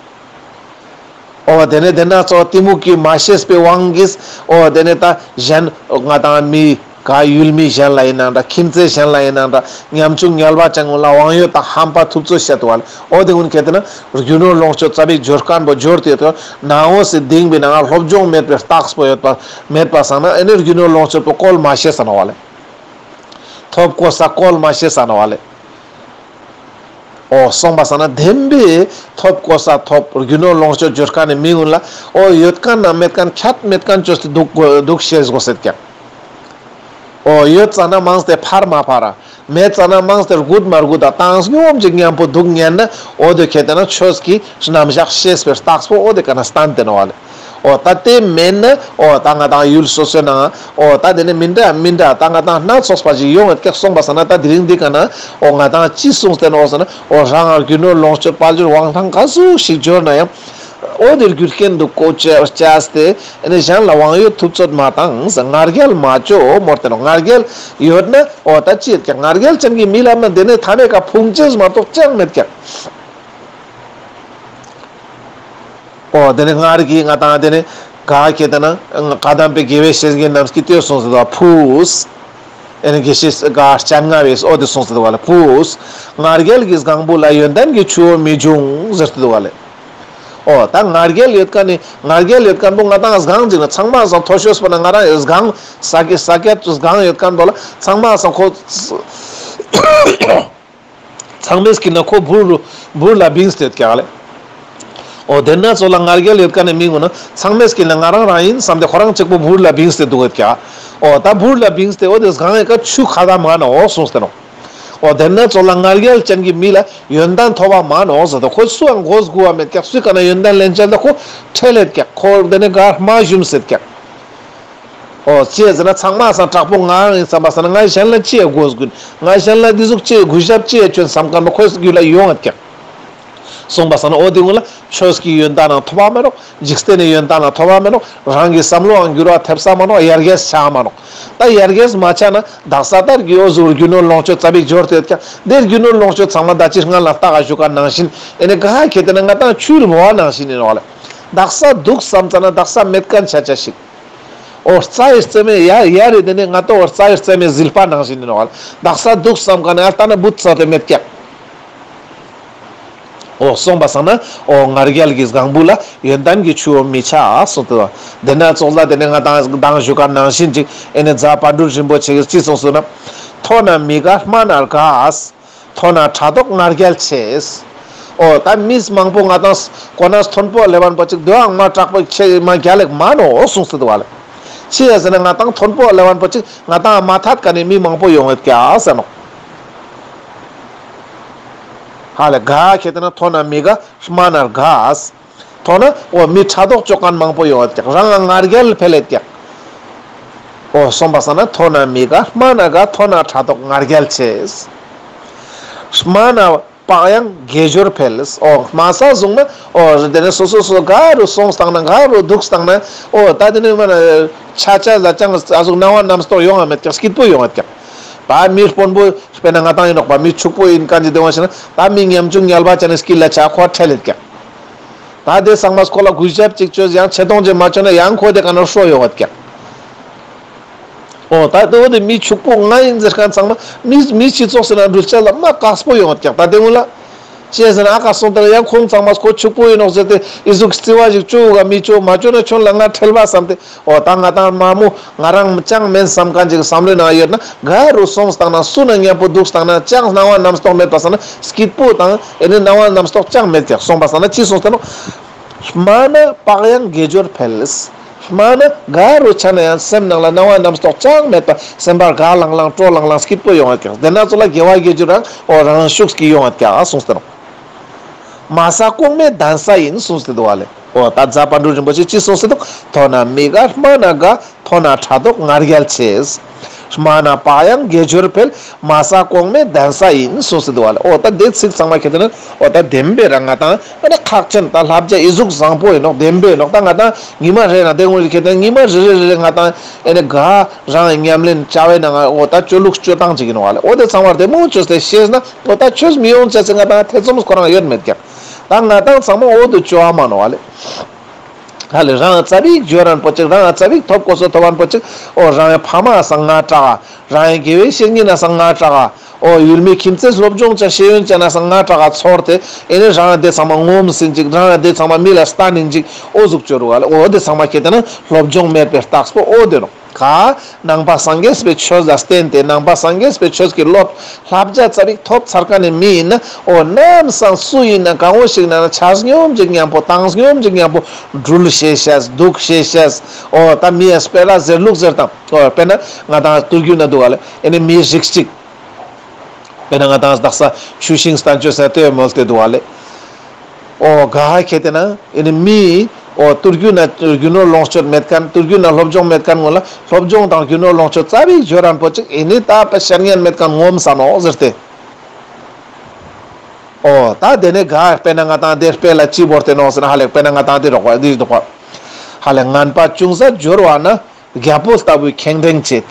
འོ་དེ་ནེ་དེ་ན་ཚོགས་གཏི་མུག་གིས་མ་ཤེས་པའི་དབང་གིས་འོ་དེ་ནེ་ད་གཞན་ང་དང་མི་ག་ཡུལ་མི་གཞན་ལ་ཡིན་ན་འདྲ། ཁྱིམ་མཚེས་གཞན་ལ་ཡིན་ན་འདྲ། ཉམ་ཆུང་ངལ་བ་ཅན་ངུན་ལ་དབང་ཡོད་དང་ཧམ་པ་ཐུབ་ཚོད་བཤད་དུག་བ་ལེ། འོ་དེ་ངུན་ཁེ་ཏེ་ན་རྒྱུ་ནོར་ལོངས་སྤྱོད་ཙ་པིག་འབྱོར་མཁན་པོ་འབྱོར་ཏེ་ཡོད་ན་འོ་སི་དིང་པའི་ནང་སློབ་སྦྱོང་མེད་པའི་རྟགས་པོ་ཡོད་པ་མེད་པ་སང་ན་ཨེ་ནེ་རྒྱུ་ནོར་ལོངས་སྤྱོད་པོ་བཀོལ་མ་ཤེས་ས་ནོག་བ་ལེ། ཐོབ་གོ་ས་བཀོལ་མ་ཤེས་ས་ནོག་བ་ལེ། འོ་སོང་པ་སང་ན་བདེན་པའི་ཐོབ་གོ་ས་ཐོབ་རྒྱུ་ནོར་ལོངས་སྤྱོད་འབྱོར་མཁན་ནི་མི་ངུན་ལ་འོ་ཡོད་མཁན་ན་མེད་མཁན་ཁྱད་མེད་མཁན་བཅོས་ཏེ་དུག་དུག་ཤེས་དགོས་ཟེར་ཀྱག། འོ་ཡོད་ཙ་ན་མང་སྟེ་ཕར་མ་ཕར་ར་མེད་ཙ་ན་མང་སྟེ་རྒུད་མ་རྒུད་ད་བཏང་སྙོམས་ཅིག་མཉམ་པོ་དུག་ཉན་ན་འོ་དེ་ཁེ་ཏེ་ན་ཆོས་ཀྱི་རྣམ་གཞག་ཤེས་པའི་རྟགས་པོ་འོ་དེ་ཀ་ན་སྟན་ཏེ་ནོག་བ་ལེ། འོ་ད་དེ་མེད་ན་འོ་ད་ང་དང་ཡུལ་སོ་སོའི་ནང་འོ་ད་དེ་ནེ་མི་འདྲ་མི་འདྲ་ད་ང་དང་སྣ་ཚོགས་པ་ཞིག་ཡོང་ངེད་ཀྱག། སོང་པ་སང་ན་ད་དེ་རིང་འདི་ཀ་ན་འོ་ང་དང་ཅི་གསུངས་ཏེ་ནོག་ཟེར་ན་འོ་རང་ང་རྒྱུ་ནོར་ལོངས་སྤྱོད་དཔལ་འབྱོར་དབང་ཐང་ག་ཟུག་ཞིག་འབྱོར་ན་ཡང་འོ་དེ་རྒྱུ་རྐྱེན་དུ་བཀོལ་བཅས་ཏེ་ཨེ་ནེ་གཞན་ལ་དབང་ཡོད་ཐུབ་ཚོད་མ་བཏང་ཟེར། ང་རྒྱལ་མ་བཅོ་མོལ་ཏེ་ནོག། ང་རྒྱལ་ཡོད་ན་འོ་ད་ཅི་ཡོད་ཀྱག། ང་རྒྱལ་ཅན་གྱི་མི་ལ་མ་དེ་ནེ་ཐ་མའི་ཀ་ཕུང་ཅེས་མ་གཏོགས་ཅང་མེད་ཀྱག། འོ་དེ་ནེ་སྔར་གྱི་ང་དང་དེ་ནེ་ག་ཁེ་ཏེ་ན་བཀའ་གདམས་པའི་དགེ་བའི་བཤེས་གཉེན་རྣམས་ཀྱིས་དེ་གསུངས་ཏེ་དུག་བ། ཕུས། ཨེ་ནེ་དགེ་བཤེས་ག་སྤྱན་སྔ་བས་འོ་དེ་གསུངས་ཏེ་དུག་བ་ལེ། ཕུས། ང་རྒྱལ་གྱི་སྒང་བུ་ལ་ཡོན་ཏན་གྱི་ཆུ་བོ་མི་འབྱུང་ཟེར་ཏེ་དུག་བ་ལེ། འོ་ད་ང་རྒྱལ་ཡོད་མཁན་ནི་ང་རྒྱལ་ཡོད་མཁན་པོ་ང་དང་སྒང་ཅིག་ན་ཚང་མ་སང་མཐོ་ཤོས་པོ་ན་ང་རང་ཡོད་སྒང་ས་ཀྱད་ས་ཀྱད་སྒང་ཡོད་མཁན་པོ་ལ་ཚང་མ་སང་ཁོ་ཚང་མས་ཀྱི་ན་ཁོ་བུར་རུ་བུར་ལ་བིངས་ཏེ་ཡོད་ཀྱག་ལེ། འོ་དེ་ན་ཚོགས་ལ་ང་རྒྱལ་ཡོད་མཁན་ནི་མི་ངུན་ན་ཚང་མས་ཀྱི་ན་ང་རང་རང་ཡིན་བསམ་སྟེ་ཁོ་རང་གཅིག་པོ་བུར་ལ་བིངས་ཏེ་དུག་ཡོད་ཀྱག། འོ་ད་བུར་ལ་བིངས་ཏེ་འོ་དེ་སྒང་ཡི་ཀ་ཆུ་ཁ་ད་མ་ནོག་གསུངས་ཏེ་ནོག། འོ་དེ་ན་ཚོགས་ལ་ང་རྒྱལ་ཅན་གྱི་མི་ལ་ཡོན་ཏན་ཐོབ་པ་མ་ནོག་ཟེར་ཏེ་ཁོ་སུའང་མགོ་སྒུར་བ་མེད་ཀྱག། སུའི་ཀ་ན་ཡོན་ཏན་ལེན་ཅེས་ད་ཁོ་ཁྲེལ་ལེད་ཀྱག། ཁོ་དེ་ནེ་ག་མ་ཞུམ་སེད་ཀྱག། འོ་ཅི་ཟེར་ན་ཚང་མ་སང་དྲག་པོ་ང་རང་ཡིན་བསམ་པ་སང་ན་ང་གཞན་ལ་ཅི་ཡ་མགོ་སྒུར། ང་གཞན་ལ་འདི་ཟུག་ཅི་ཡ་གུས་ཞབས་ཅི་ཡ་ཅོ་ཨིན་བསམ་མཁན་པོ་ཁོའི་རྒྱུད་ལ་ཡོང་ངེད་ཀྱག། སོང་པ་སང་ན་འོ་དེ་ངུན་ལ་ཆོས་ཀྱི་ཡོན་ཏན་ནང་ཐོབ་པ་མེ་ནོག། འཇིག་རྟེན་ནི་ཡོན་ཏན་ནང་ཐོབ་པ་མེ་ནོག། རང་གི་བསམ་བློའང་འགྱུར་བ་ཐེབས་ས་མ་ནོག། ཡར་རྒྱས་ཆ་མ་ནོག། ད་ཡར་རྒྱས་མ་ཆ་ན་དག་ས་ལྟར་གྱི་འོ་ཟུག་རྒྱུ་ནོར་ལོངས་སྤྱོད་ཙ་པིག་འབྱོར་ཏེ་ཡོད་ཀྱག། དེ་རྒྱུ་ནོར་ལོངས་སྤྱོད་ཚང་མ་ད་ཅི་སྔ་ལ་ལྟ་ག་ཞུ་མཁན་ནང་བཞིན་ཨེ་ནེ་ག་ཁེ་ཏེ་ན་ང་དང་ཆུའི་རྨོ་བ་ནང་བཞིན་ཡིན་ནོག་ལེ། དག་ས་དུག་བསམ་ཙ་ན་དག་ས་མེད་མཁན་ཆ་ཆ་ཞིག། འོ་རྩྭ་ཡི་རྩེ་མོ་ཡ་ཡ་རེ་དེ་ནེ་ང་ཏོ་འོ་རྩྭ་ཡི་རྩེ་མོ་ཟིལ་པ་ནང་བཞིན་ཡིན་ནོག་ལེ། དག་ས་དུག་བསམ་མཁན་ཡ་ལྟ་ན་བུད་ཚར་ཏེ་མེད་ཀྱག། འོ་སོང་པ་སང་ན་འོ་ང་རྒྱལ་གྱི་སྒང་བུ་ལ་ཡོན་ཏན་གྱི་ཆུ་བོ་མི་ཆགས་གསུངས་ཏེ་དུག། དེ་ན་ཚོགས་ལ་དེ་ནེ་ང་དང་དང་ཞུ་མཁན་ནང་བཞིན་ཅིག་ཨེ་ནེ་རྫ་པཎ་གྲུབ་རིན་པོ་ཆེ་གིས་ཅི་གསུངས་སོང་ན། མཐོ་ན་མི་དགའ་དམའ་ན་དགའ། མཐོ་ན་ཕྲག་དོག་ང་རྒྱལ་ཆེ། འོ་ད་མི་མང་པོ་ང་དང་གོ་གནས་མཐོན་པོ་ལེབ་པ་ཅིག་དེའང་མ་དྲག་པོ་ཆེ་མ་རྒྱལ་ལེགས་མ་ནོག་གསུངས་ཏེ་དུག་བ་ལེ། ཅི་ཡ་ཟེར་ན་ང་དང་མཐོན་པོ་ལེབ་པ་ཅིག་ང་དང་མ་ཐད་མཁན་ནི་མི་མང་པོ་ཡོང་ངེད་ཀྱག་ཟེར་ནོག། ཧ་ལས་ག་ཁེ་ཏེ་ན་མཐོ་ན་མི་དགའ་དམའ་ན་དགའ། མཐོ་ན་འོ་མི་ཕྲག་དོག་ཅོ་མཁན་མང་པོ་ཡོང་ངེད་ཀྱག། རང་ང་རྒྱལ་འཕེལ་ལེད་ཀྱག། འོ་སོང་པ་སང་ན་མཐོ་ན་མི་དགའ་དམའ་ན་དགའ། མཐོ་ན་ཕྲག་དོག་ང་རྒྱལ་ཆེ། དམའ་ན་བག་ཡངས་དགེ་སྦྱོར་འཕེལ། འོ་དམའ་ས་བཟུང་ན་འོ་དེ་ནེ་སོ་སོ་སོ་ག་རུ་སོང་སྟངས་ན་ག་རུ་འདུག་སྟངས་ན་འོ་ད་དེ་ནེ་མ་ན་ ཆ་ཆ་ལ་ཅང་ཨ་ཟུག་སྣང་བ་རྣམ་རྟོག་ཡོང་ང་མེད་ཀྱག་སྐྱིད་པོ་ཡོང་ང་ཀྱག་ད་མི་དཔོན་པོ་དཔེར་ན་ང་ཏང་ཡིན་ནོག་པ། མི་ཕྱུག་པོ་ཡིན་མཁན་ཅིག་དེ་བ་ཞིག་ན་ད་མི་ཉམ་ཆུང་ཉལ་བ་ཅན་ནི་སྐྱིད་ལ་ཆ་ཁོ་ཁྲེལ་ལེད་ཀྱག་ད་དེ་ཚང་མ་ཁོ་ལ་གུས་ཞབས་ཅིག་བཅོས་ཡང་ཆེ་མཐོང་ཅིག་མ་བཅོས་ན་ཡང་ཁོ་དེ་ཀ་ན་ཧྲོ་ཡོང་ང་ཀྱག་འོ་ད་དེ་བོ་དེ་མི་ཕྱུག་པོ་ང་ཡིན་ཟེར་མཁན་ཚང་མ་མི་མི་སྤྱི་ཚོགས་ཟེར་ན་འགྲུལ་ཆ་ལ་མ་དཀགས་པོ་ཡོང་ང་ཀྱག་ད་དེ་སྔོན་ལ་ཅི་ཟེར་ན་ཨ་ཀ་སོང་དེ་ལ་ཡང་ཁོང་ཚང་མ་ཁོ་ཕྱུག་པོ་ཡིན་ནོག་ཟེར་ཏེ་ཨི་ཟུག་རྩི་བ་ཞིག་བཅོ་ག་མི་བཅོ་མ་བཅོ་ན་ཁྱོད་ལ་ང་ཁྲེལ་བ་བསམ་སྟེ། འོ་ད་ང་ཏང་མ་མོ་ང་རང་ཅང་མེན་བསམ་མཁན་ཅིག་བསམ་བློའི་ནང་ཡོད་ན་ག་རུ་སོང་སྟངས་ན་སུ་ན་མཉམ་པོ་འདུག་སྟངས་ན་ཅང་སྣང་བ་རྣམ་རྟོག་མེད་པ་སང་ན་སྐྱིད་པོ་དང་ཨེ་ནི་སྣང་བ་རྣམ་རྟོག་ཅང་མེད་ཀྱག་སོང་པ་སང་ན་ཅི་སོང་སྟེ་ནོག་སྨྲ་ན་བག་ཡངས་དགེ་སྦྱོར་འཕེལ། སྨྲ་ན་ག་རུ་ཆ་ན་ཡང་སེམས་ནང་ལ་སྣང་བ་རྣམ་རྟོག་ཅང་མེད་པ་སེམས་པ་དགའ་ལང་ལང་སྤྲོ་ལང་ལང་སྐྱིད་པོ་ཡོང་ང་ཀྱག་དེ་ན་ཚོ་ལ་དགེ་བ་དགེ་སྦྱོར་རང་འོ་རང་ཤུགས་ཀྱིས་ཡོང་ང་ཀྱག་སོང་སྟེ་ནོག་སྨྲ་ས་གོང་མའི་གདན་ས་ཡིན་གསུངས་ཏེ་འདུག་བ་ལེ། འོ་ད་རྫ་དཔལ་སྤྲུལ་རིན་པོ་ཆེ་ཅི་གསུངས་ཏེ་འདུག་མཐོ་ན་མི་དགའ་དམའ་ན་དགའ། མཐོ་ན་ཕྲག་དོག་ང་རྒྱལ་ཆེ། དམའ་ན་བག་ཡངས་དགེ་སྦྱོར་འཕེལ། སྨྲ་ས་གོང་མའི་གདན་ས་ཡིན་གསུངས་ཏེ་འདུག་བ་ལེ། འོ་ད་དེ་ཚིག་ཚང་མ་ཁྱེད་དེ་ན་འོ་ད་བདེན་པའི་རང་ང་ཏང་ཨ་ནི་ཁག་ཆེན་ད་བསླབ་བྱ་ཨི་ཟུག་བཟང་པོ་ཡིན་ནོག་བདེན་པའི་ནོག་ད་ང་ཏང་ཉི་མ་རེ་ན་དེ་ངོ་ཁྱེད་དེ་ན་ཉི་མ་རེ་རེ་རེ་རེ་ང་ཏང་ཨ་ནི་ག་རང་ཉམས་ལེན་བྱ་བའི་ནང་ང་འོ་ད་སྤྱོད་ལུགས་སྤྱོད་སྟངས་ཅིག་ཡིན་ནོག་བ་ལེ། འོ་དེ་ཚང་མ་བདེ་མོ་བཅོས་ཏེ་ཤེས་ན། འོ་ད་ཆོས་མི་ཡོང་ཅེས་སི་ང་ཏང་ཐེ་ཚོམ་ཁོ་རང་ཡོད་མེད་ཀྱག་ད་ང་ཏང་ཚང་མ་འོ་དུ་བཅོ་བ་མ་ནོག་བ་ལེ། ཧ་ལེ་རང་ཙ་པིག་འབྱོར་རན་པོ་ཅིག་རང་ཙ་པིག་ཐོབ་གོ་སོ་ཐོབ་རན་པོ་ཅིག་འོ་རང་ཡང་ཕ་མ་སང་ང་དྲག་ག་རང་ཡང་དགེ་བའི་བཤེས་གཉེན་ན་སང་ང་དྲག་ག་འོ་ཡུལ་མི་ཁྱིམ་མཚེས་སློབ་སྦྱོང་ཅན་ཤེས་ཡོན་ཅན་ན་སང་ང་དྲག་ག་ཚོར་ཏེ་ཨེ་ནི་རང་དེ་ཚང་མ་ངོམ་སིན་ཅིག་རང་དེ་ཚང་མ་མི་ལ་སྟན་ནིན་ཅིག་འོ་ཟུག་བཅོ་རུག་བ་ལེ། འོ་དེ་ཚང་མ་ཁྱེད་དེ་ན་སློབ་སྦྱོང་མེད་པའི་རྟགས་པོ་འོ་དེ་ནོག་ག་ནང་པ་སངས་རྒྱས་པའི་ཆོས་ལ་བརྟེན་ཏེ་ནང་པ་སངས་རྒྱས་པའི་ཆོས་ཀྱི་སློབ་བསླབ་བྱ་ཙ་པིག་ཐོབ་ཚར་མཁན་ནི་མི་ཡིན་ན་འོ་ནམ་སང་སུ་ཡིན་ན་གང་བོ་ཞིག་ན་ཆ་སྙོམས་ཅིག་མཉམ་པོ་བཏང་སྙོམས་ཅིག་མཉམ་པོ་འགྲུལ་ཤེས་ཤེས་འདུག་ཤེས་ཤེས། འོ་ད་མི་ཡ་དཔེ་ལ་ཟེར་ལུགས་ཟེར་དང་འོ་དཔེར་ན་ང་ཏང་དུས་རྒྱུན་ན་འདུག་བ་ལེ། ཨེ་ནི་མི་རིགས་གཅིག་དཔེར་ན་ང་ཏང་དག་ས་ཆུ་ཤིང་བསྟན་བཅོས་ཟེར་ཏེ་མོལ་ཏེ་འདུག་བ་ལེ། འོ་ག་ཁྱེད་དེ་ན་ཨེ་ནི་མི་འོ་དུས་རྒྱུན་ན་རྒྱུ་ནོར་ལོངས་སྤྱོད་མེད་མཁན་དུས་རྒྱུན་ན་སློབ་སྦྱོང་མེད་མཁན་ངོ་ལ་སློབ་སྦྱོང་དང་རྒྱུ་ནོར་ལོངས་སྤྱོད་ཙ་པིག་འབྱོར་རན་པོ་ཅིག་ཨེ་ནི་ད་པ་ཤར་ཉན་མེད་མཁན་ངོམ་ས་ནོག་ཟེར་ཏེ། འོ་ད་དེ་ནས་ག་དཔེར་ན་ང་ཏང་དེ་དཔེ་ལ་ཅི་བོར་ཏེ་ནོག་ཟེར་ན་ཧ་ལེ་དཔེར་ན་ང་ཏང་དེ་རོགས་པ་དེ་རོགས་པ་ཧ་ལེ་ངན་པ་ཅུང་ཟད་འབྱོར་བ་ན། རྒྱལ་པོ་ལྟ་བུའི་ཁེངས་དྲེགས་བྱེད།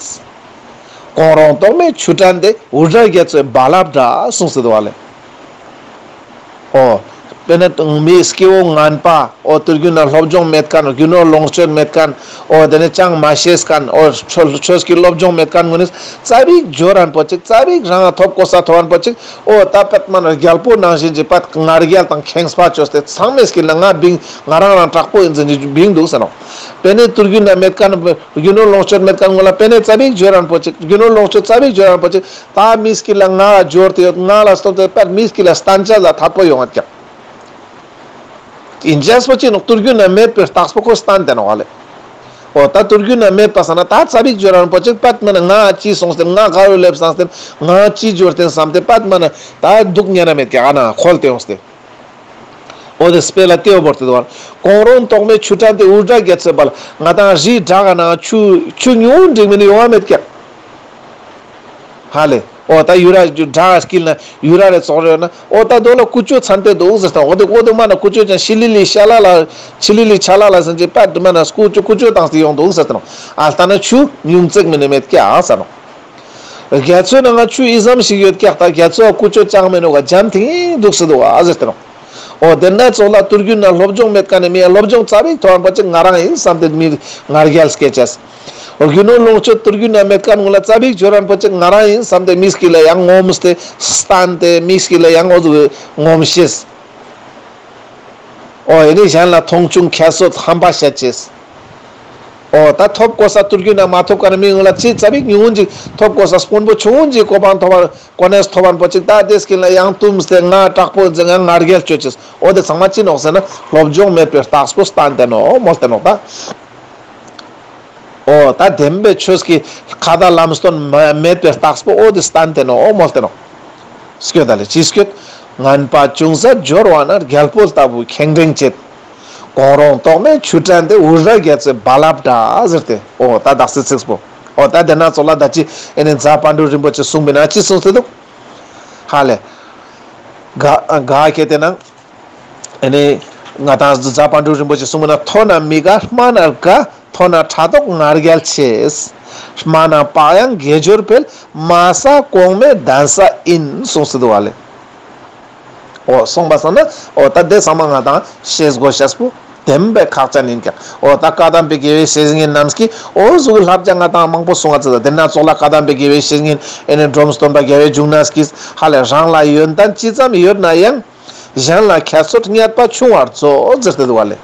གོང་རོང་དོག་མའི་ཆུ་ཕྲན་དེ་འུར་སྒྲ་རྒྱ་མཚོའི་རྦ་རླབས་འདྲ་གསུངས་སེ་འདུག་བ་ལེ། འོ། དཔེར་ན་མི་སྐྱེ་བོ་ངན་པ། འོ་དུས་རྒྱུན་ན་སློབ་སྦྱོང་མེད་མཁན། རྒྱུ་ནོར་ལོངས་སྤྱོད་མེད་མཁན། འོ་དེ་ནས་ཅང་མ་ཤེས་མཁན། འོ་ཆོས་ཆོས་ཀྱི་སློབ་སྦྱོང་མེད་མཁན་ངོ་ནས་ཙ་པིག་འབྱོར་རན་པོ་ཅིག་ཙ་པིག་རང་ཐོབ་གོ་ས་ཐོབ་རན་པོ་ཅིག་འོ་ད་པད་མ་ན་རྒྱལ་པོ་ནང་བཞིན་གྱི་པད་ང་རྒྱལ་དང་ཁེངས་པ་བཅོས་ཏེ་ཚང་མས་ཀྱི་ལ་ང་བིང་ང་རང་རང་དྲག་པོ་ཡིན་ཟེར་གྱི་བིང་འདུག་ཟེར་ནོག་དཔེར་ན་དུས་རྒྱུན་ན་མེད་མཁན་རྒྱུ་ནོར་ལོངས་སྤྱོད་མེད་མཁན་ངོ་ལ་དཔེར་ན་ཙ་པིག་འབྱོར་རན་པོ་ཅིག་རྒྱུ་ནོར་ལོངས་སྤྱོད་ཙ་པིག་འབྱོར་རན་པོ་ཅིག་ད་མིས་ཀྱི་ལ་ང་ལ་འབྱོར་ཏེ་ཡོད། ང་ལ་སྟོབས་ཏེ་པད་མིས་ཀྱི་ལ་སྟན་ཆ་ལ་ཐད་པོ་ཡོང་ངད་ཀྱག་ཨིན་ཅེས་པོ་ཅི་ནོག་དུས་རྒྱུན་ན་མེད་པའི་རྟགས་པོ་ཁོ་སྟན་ཏེ་ནོག་ལེ། འོ་ད་དུས་རྒྱུན་ན་མེད་པ་སང་ན་ད་ཙ་པིག་འབྱོར་རན་པོ་ཅིག་པད་མ་ན་ང་ཅི་སོང་སྟེ་ང་ག་རུ་སླེབས་སང་སྟེ་ང་ཅི་འབྱོར་ཏེ་བསམ་སྟེ་པད་མ་ན་ད་སྡུག་བསྔལ་ན་མེད་ཀྱག་ཨ་ན་ཁོལ་ཏེ་ཡོང་སྟེ། འོ་དེ་དཔེ་ལ་དེ་བོ་བོར་ཏེ་འདུག་བ། གོང་རོང་དོག་མའི་ཆུ་ཕྲན་དེ་འུར་སྒྲ་རྒྱ་མཚོའི་རྦ་རླབས། ང་ཏང་རི་བྲག་ག་ནང་ཆུ་ཆུ་ཉུང་འདྲེ་མིན་ཡོང་བ་མེད་ཀྱག་ཧ་ལེ། འོ་ད་ཡུ་ར་བྲག་ག་དཀྱིལ་ན་ཡུ་ར་རེ་ཙོག་རེ་ཡོད་ན་འོ་ད་དོ་ལ་ཀུ་ཅོ་ཚན་ཏེ་འདུག་ཟེར་དང་། འོ་དེ་འོ་དེ་མ་ན་ཀུ་ཅོ་ཅན་ཤི་ལི་ལི་ཤ་ལ་ལ་ཤི་ལི་ལི་ཆ་ལ་ལ་ཟེར་གྱི་པད་དུ་མ་ན་ཀུ་ཅོ་ཀུ་ཅོ་བཏང་སྟེ་ཡོང་འདུག་ཟེར་དང་། ཨ་ལྟ་ན་ཆུ་ཉུང་ཙེག་མིན་ནི་མེད་ཀྱག་ཟེར་ནོག་རྒྱ་མཚོའི་ནང་ང་ཆུ་ཨི་ཙམ་ཞིག་ཡོད་ཀྱག་ད་རྒྱ་མཚོ་ཀུ་ཅོ་ཅང་མེད་ནོག་ག་འཇམ་ཐིང་འདུག་སེ་འདུག་ཨ་ཟེར་ཏེ་ནོག་འོ་དེ་ན་ཙོགས་ལ་དུས་རྒྱུན་ན་སློབ་སྦྱོང་མེད་མཁན་ནི་མི་ཡ་སློབ་སྦྱོང་ཙ་པིག་ཐོབ་པ་ཅིག་ང་རང་ཡིན་བསམ་སྟེ་མི་ང་རྒྱལ་སྐྱེ་ཅེས། རྒྱུ་ནོར་ལོངས་སྤྱོད་དུས་རྒྱུན་ན་མེད་མཁན་ངོ་ལ་ཙ་པིག་འབྱོར་རན་པོ་ཅིག་ང་རང་ཡིན་བསམ་སྟེ་མིས་ཀྱི་ལ་ཡང་ངོམས་ཏེ་སྟན་ཏེ་མིས་ཀྱི་ལ་ཡང་འོ་ཟུག་ངོམས་ཤེས། འོ་ཡེ་ནི་གཞན་ལ་མཐོང་ཆུང་ཁྱད་གསོད་ཧམ་པ་བཤད་ཅེས། འོ་ད་ཐོབ་གོ་ས་དུས་རྒྱུན་ན་མ་ཐོབ་མཁན་མི་ངོ་ལ་ཅི་ཙ་པིག་ཉུང་ངུན་ཅིག་ཐོབ་གོ་ས་དཔོན་པོ་ཆུང་ངུན་ཅིག་གོ་འཕང་ཐོབ་པ་གོ་གནས་ཐོབ་པ་པོ་ཅིག་ད་དེ་སྐྱིད་ལ་ཡང་བཏུམས་ཏེ་ང་དྲག་པོ་ཟེར་ང་ང་རྒྱལ་བཅོ་ཅེས། འོ་དེ་ཚང་མ་ཅི་ནོག་ཟེར་ན་སློབ་སྦྱོང་མེད་པའི་རྟགས་པོ་སྟན་ཏེ་ནོག་མོལ་ཏེ་ནོག་ད། འོ་ད་བདེན་པའི་ཆོས་ཀྱི་ཁ་ད་ལམ་སྟོན་མ་མེད་པའི་རྟགས་པོ་འོ་དེ་སྟན་ཏེ་ནོག་མོལ་ཏེ་ནོག་སྐྱོད་ད་ལེ་ཅི་སྐྱོད། ངན་པ་ཅུང་ཟད་འབྱོར་བ་ན་རྒྱལ་པོ་ལྟ་བུའི་ཁེངས་དྲེགས་བྱེད། གོང་རོང་དོག་མའི་ཆུ་ཕྲན་དེ་འུར་སྒྲ་རྒྱ་མཚོའི་རྦ་རླབས་འདྲ་ཟེར་ཏེ། འོ་ད་དག་སེ་ཚིགས་པོ། འོ་ད་དེ་ན་ཙོགས་ལ་ད་ཅི་ཨེ་ནི་རྫ་དཔལ་སྤྲུལ་རིན་པོ་ཆེ་གསུངས་པའི་ནང་ཅི་གསུངས་ཏེ་འདུག་ཧ་ལེ། ག་ག་ཁྱེད་དེ་ན་ཨེ་ནི་ང་ཏང་རྫ་དཔལ་སྤྲུལ་རིན་པོ་ཆེ་གསུངས་པའི་ནང་མཐོ་ན་མི་དགའ་དམའ་ན་དགའ། མཐོ་ན་ཕྲག་དོག་ང་རྒྱལ་ཆེ། དམའ་ན་བག་ཡངས་དགེ་སྦྱོར་འཕེལ། དམའ་ས་གོང་མའི་གདན་ས་ཡིན། གསུངས་སེ་འདུག་བ་ལེ། འོ་གསུངས་པ་སང་ན་འོ་ད་དེ་ཚང་མ་ང་དང་ཤེས་དགོས་ཤེས་པོ་བདེན་པའི་ཁག་ཅན་ཡིན་ཀྱག། འོ་ད་བཀའ་གདམས་པའི་དགེ་བའི་བཤེས་གཉེན་རྣམས་ཀྱིས་འོ་ཟུག་གི་བསླབ་བྱ་ང་དང་མང་པོ་གསུང་བ་ཙི་ད་དེ་ན་ཙོགས་ལ་བཀའ་གདམས་པའི་དགེ་བའི་བཤེས་གཉེན་ཨེ་ནི་འབྲོམ་སྟོན་པ་རྒྱལ་བའི་འབྱུང་གནས་ཀྱིས་ཧ་ལས་རང་ལ་ཡོན་ཏན་ཅི་ཙམ་ཡོད་ན་ཡང་། གཞན་ལ་ཁྱད་གསོད་རྙེད་པ་ཆུང་བར་མཛོད་ཟེར་ཏེ་འདུག་བ་ལེ།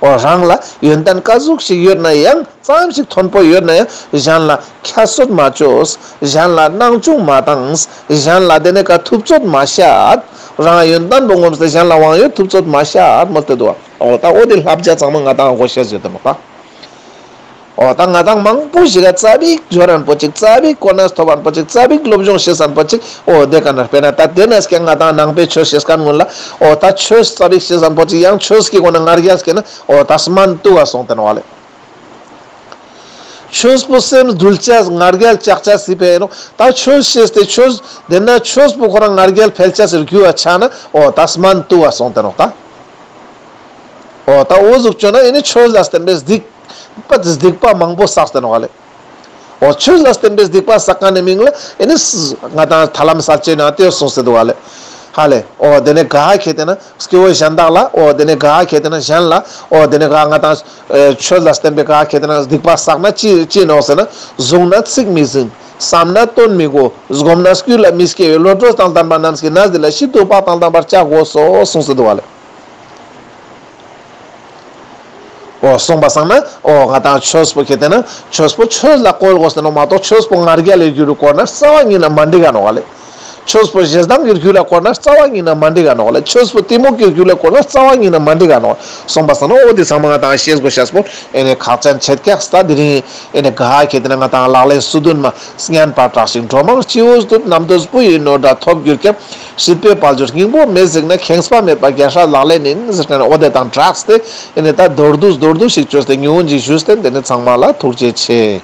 འོ་རང་ལ་ཡོན་ཏན་ག་ཟུག་ཞིག་ཡོད་ན་ཡང་ཙམ་ཞིག་མཐོན་པོ་ཡོད་ན་ཡང་གཞན་ལ་ཁྱད་གསོད་མ་བཅོས། གཞན་ལ་སྣང་ཆུང་མ་བཏང་། གཞན་ལ་དེ་ནས་ཀ་ཐུབ་ཚོད་མ་བཤད། རང་ཡོན་ཏན་པོ་ངོམས་ཏེ་གཞན་ལ་དབང་ཡོད་ཐུབ་ཚོད་མ་བཤད་མོལ་ཏེ་འདུག་བ། འོ་ད་འོ་དེ་བསླབ་བྱ་ཚང་མ་ང་དང་དགོས་ཤེས་ཡོད་དེ་མོ་ད། འོ་ད་ང་དང་མང་པོ་ཞིག་ག་ཙ་པིག་འབྱོར་རན་པོ་ཅིག། ཙ་པིག་གོ་གནས་ཐོབ་རན་པོ་ཅིག། ཙ་པིག་སློབ་སྦྱོང་ཤེས་རན་པོ་ཅིག། འོ་དེ་ག་ན་དཔེར་ན་ད་དེ་ན་སྐྱེ་ང་དང་ནང་པའི་ཆོས་ཤེས་མཁན་ཀུན་ལ་འོ་ད་ཆོས་ཙ་པིག་ཤེས་རན་པོ་ཅིག་ཡང་ཆོས་ཀྱི་སྒོ་ན་ང་རྒྱལ་སྐྱེ་ན་འོ་ད་སྨན་བཏུ་བ་སོང་སྟེ་ནོག་བ་ལེ། ཆོས་པོ་སེམས་འདུལ་ཅེས་ང་རྒྱལ་བཅག་ཅེས་སི་ཕི་ཨིན་ནོག། ད་ཆོས་ཤེས་ཏེ་ཆོས་དེ་ན་ཆོས་པོ་ཁོ་རང་ང་རྒྱལ་འཕེལ་ཅེས་སི་རྒྱུ་བ་ཆ་ན་འོ་ད་སྨན་བཏུ་བ་སོང་སྟེ་ནོག་ད། འོ་ད་འོ་ཟུག་བཅོས་ན་ཨེ་ནི་ཆོས་ལ་བརྟེན་པའི་སྡིག་པ་སྡིག་པ་མང་པོ་བསགས་ཏེ་ནོག་ལེ། འོ་ཆོས་ལ་བརྟེན་པའི་སྡིག་པ་བསགས་མཁན་ནི་མིང་ལ་ཨེ་ནི་ང་དང་ཐར་ལམ་གསལ་བྱེད་ནང་དེ་གསུངས་སེ་འདུག་བ་ལེ། ཧ་ལེ། འོ་དེ་ནས་ག་ཁེ་ཏེ་ན་སྐྱེ་བོ་གཞན་དག་ལ་འོ་དེ་ནས་ག་ཁེ་ཏེ་ན་གཞན་ལ་འོ་དེ་ནས་ག་ང་དང་ཆོས་ལ་བརྟེན་པའི་ག་ཁེ་ཏེ་ན་སྡིག་པ་བསགས་ན་ཅི་ཅི་ནོག་ཟེར་ན། བཟུང་ན་ཚིག་མི་ཟིན། བསམ་ན་དོན་མི་གོ། སྒོམ་ན་སྐུ་ལ་མི་སྐྱེ་བའི་བློ་གྲོས་དང་ལྡན་པ་རྣམས་ཀྱི་གནས་འདི་ལ་ཤི་དུ་བ་དང་ལྡན་པར་བྱ་དགོས་སོ་གསུངས་སེ་འདུག་བ་ལེ། འོ་གསུངས་པ་སང་ན་འོ་ང་དང་ཆོས་པོ་ཁེ་ཏེ་ན་ཆོས་པོ་ཆོས་ལ་བཀོལ་དགོས་ཟེར་ནོག་མ་གཏོགས་ཆོས་པོ་ང་རྒྱལ་ལ་འགྱུར་བའི་སྐོར་ན་རྩ་བ་ཉིད་ནས་མ་འགྲིག་ག་ནོག་ལེ། ཆོས་པོ་ཞེ་སྡང་གི་རྒྱུ་ལ་བཀོལ་ན་རྩ་བ་ཉིད་ནས་མ་འགྲིག་ག་ནོག་ལེ། ཆོས་པོ་གཏི་མུག་གི་རྒྱུ་ལ་བཀོལ་ན་རྩ་བ་ཉིད་ནས་མ་འགྲིག་ག་ནོག་གསུངས་པ་སང་ན་འོ་དེ་ཚང་མ་ང་དང་ཤེས་དགོས་ཤེས་པོ་ཨེ་ནི་ཁག་ཅན་ཆེད་ཀྱག་སྟ། དེ་རིང་ཨེ་ནི་ག་ཁེ་ཏེ་ན་ང་དང་ལག་ལེན་སོ་བདུན་མ་སྙན་པར་གྲགས་ཤིང་འགྲོ་མང་སྤྱི་བོས་བཏུད། རྣམ་རྟོག་སྤུ་ཡི་ནོར་འདྲ་ཐོབ་གྱུར་ཀྱང་། སྲིད་པའི་དཔལ་འབྱོར་སྙིང་པོ་མེད་གཟིགས་ན། ཁེངས་པ་མེད་པ་རྒྱལ་སྲས་ལག་ལེན་ཡིན་ཟེར་མཁན་འོ་དེ་དང་སྦྲགས་ཏེ་ཨེ་ནི་ད་མདོར་བསྡུས་མདོར་བསྡུས་ཤིག་བཅོས་ཏེ་ཉུང་ངུ་ཞིག་ཞུས་ཏེ་དེ་ནི་ཚང་མ་ལ་ཐུགས་རྗེ་ཆེ།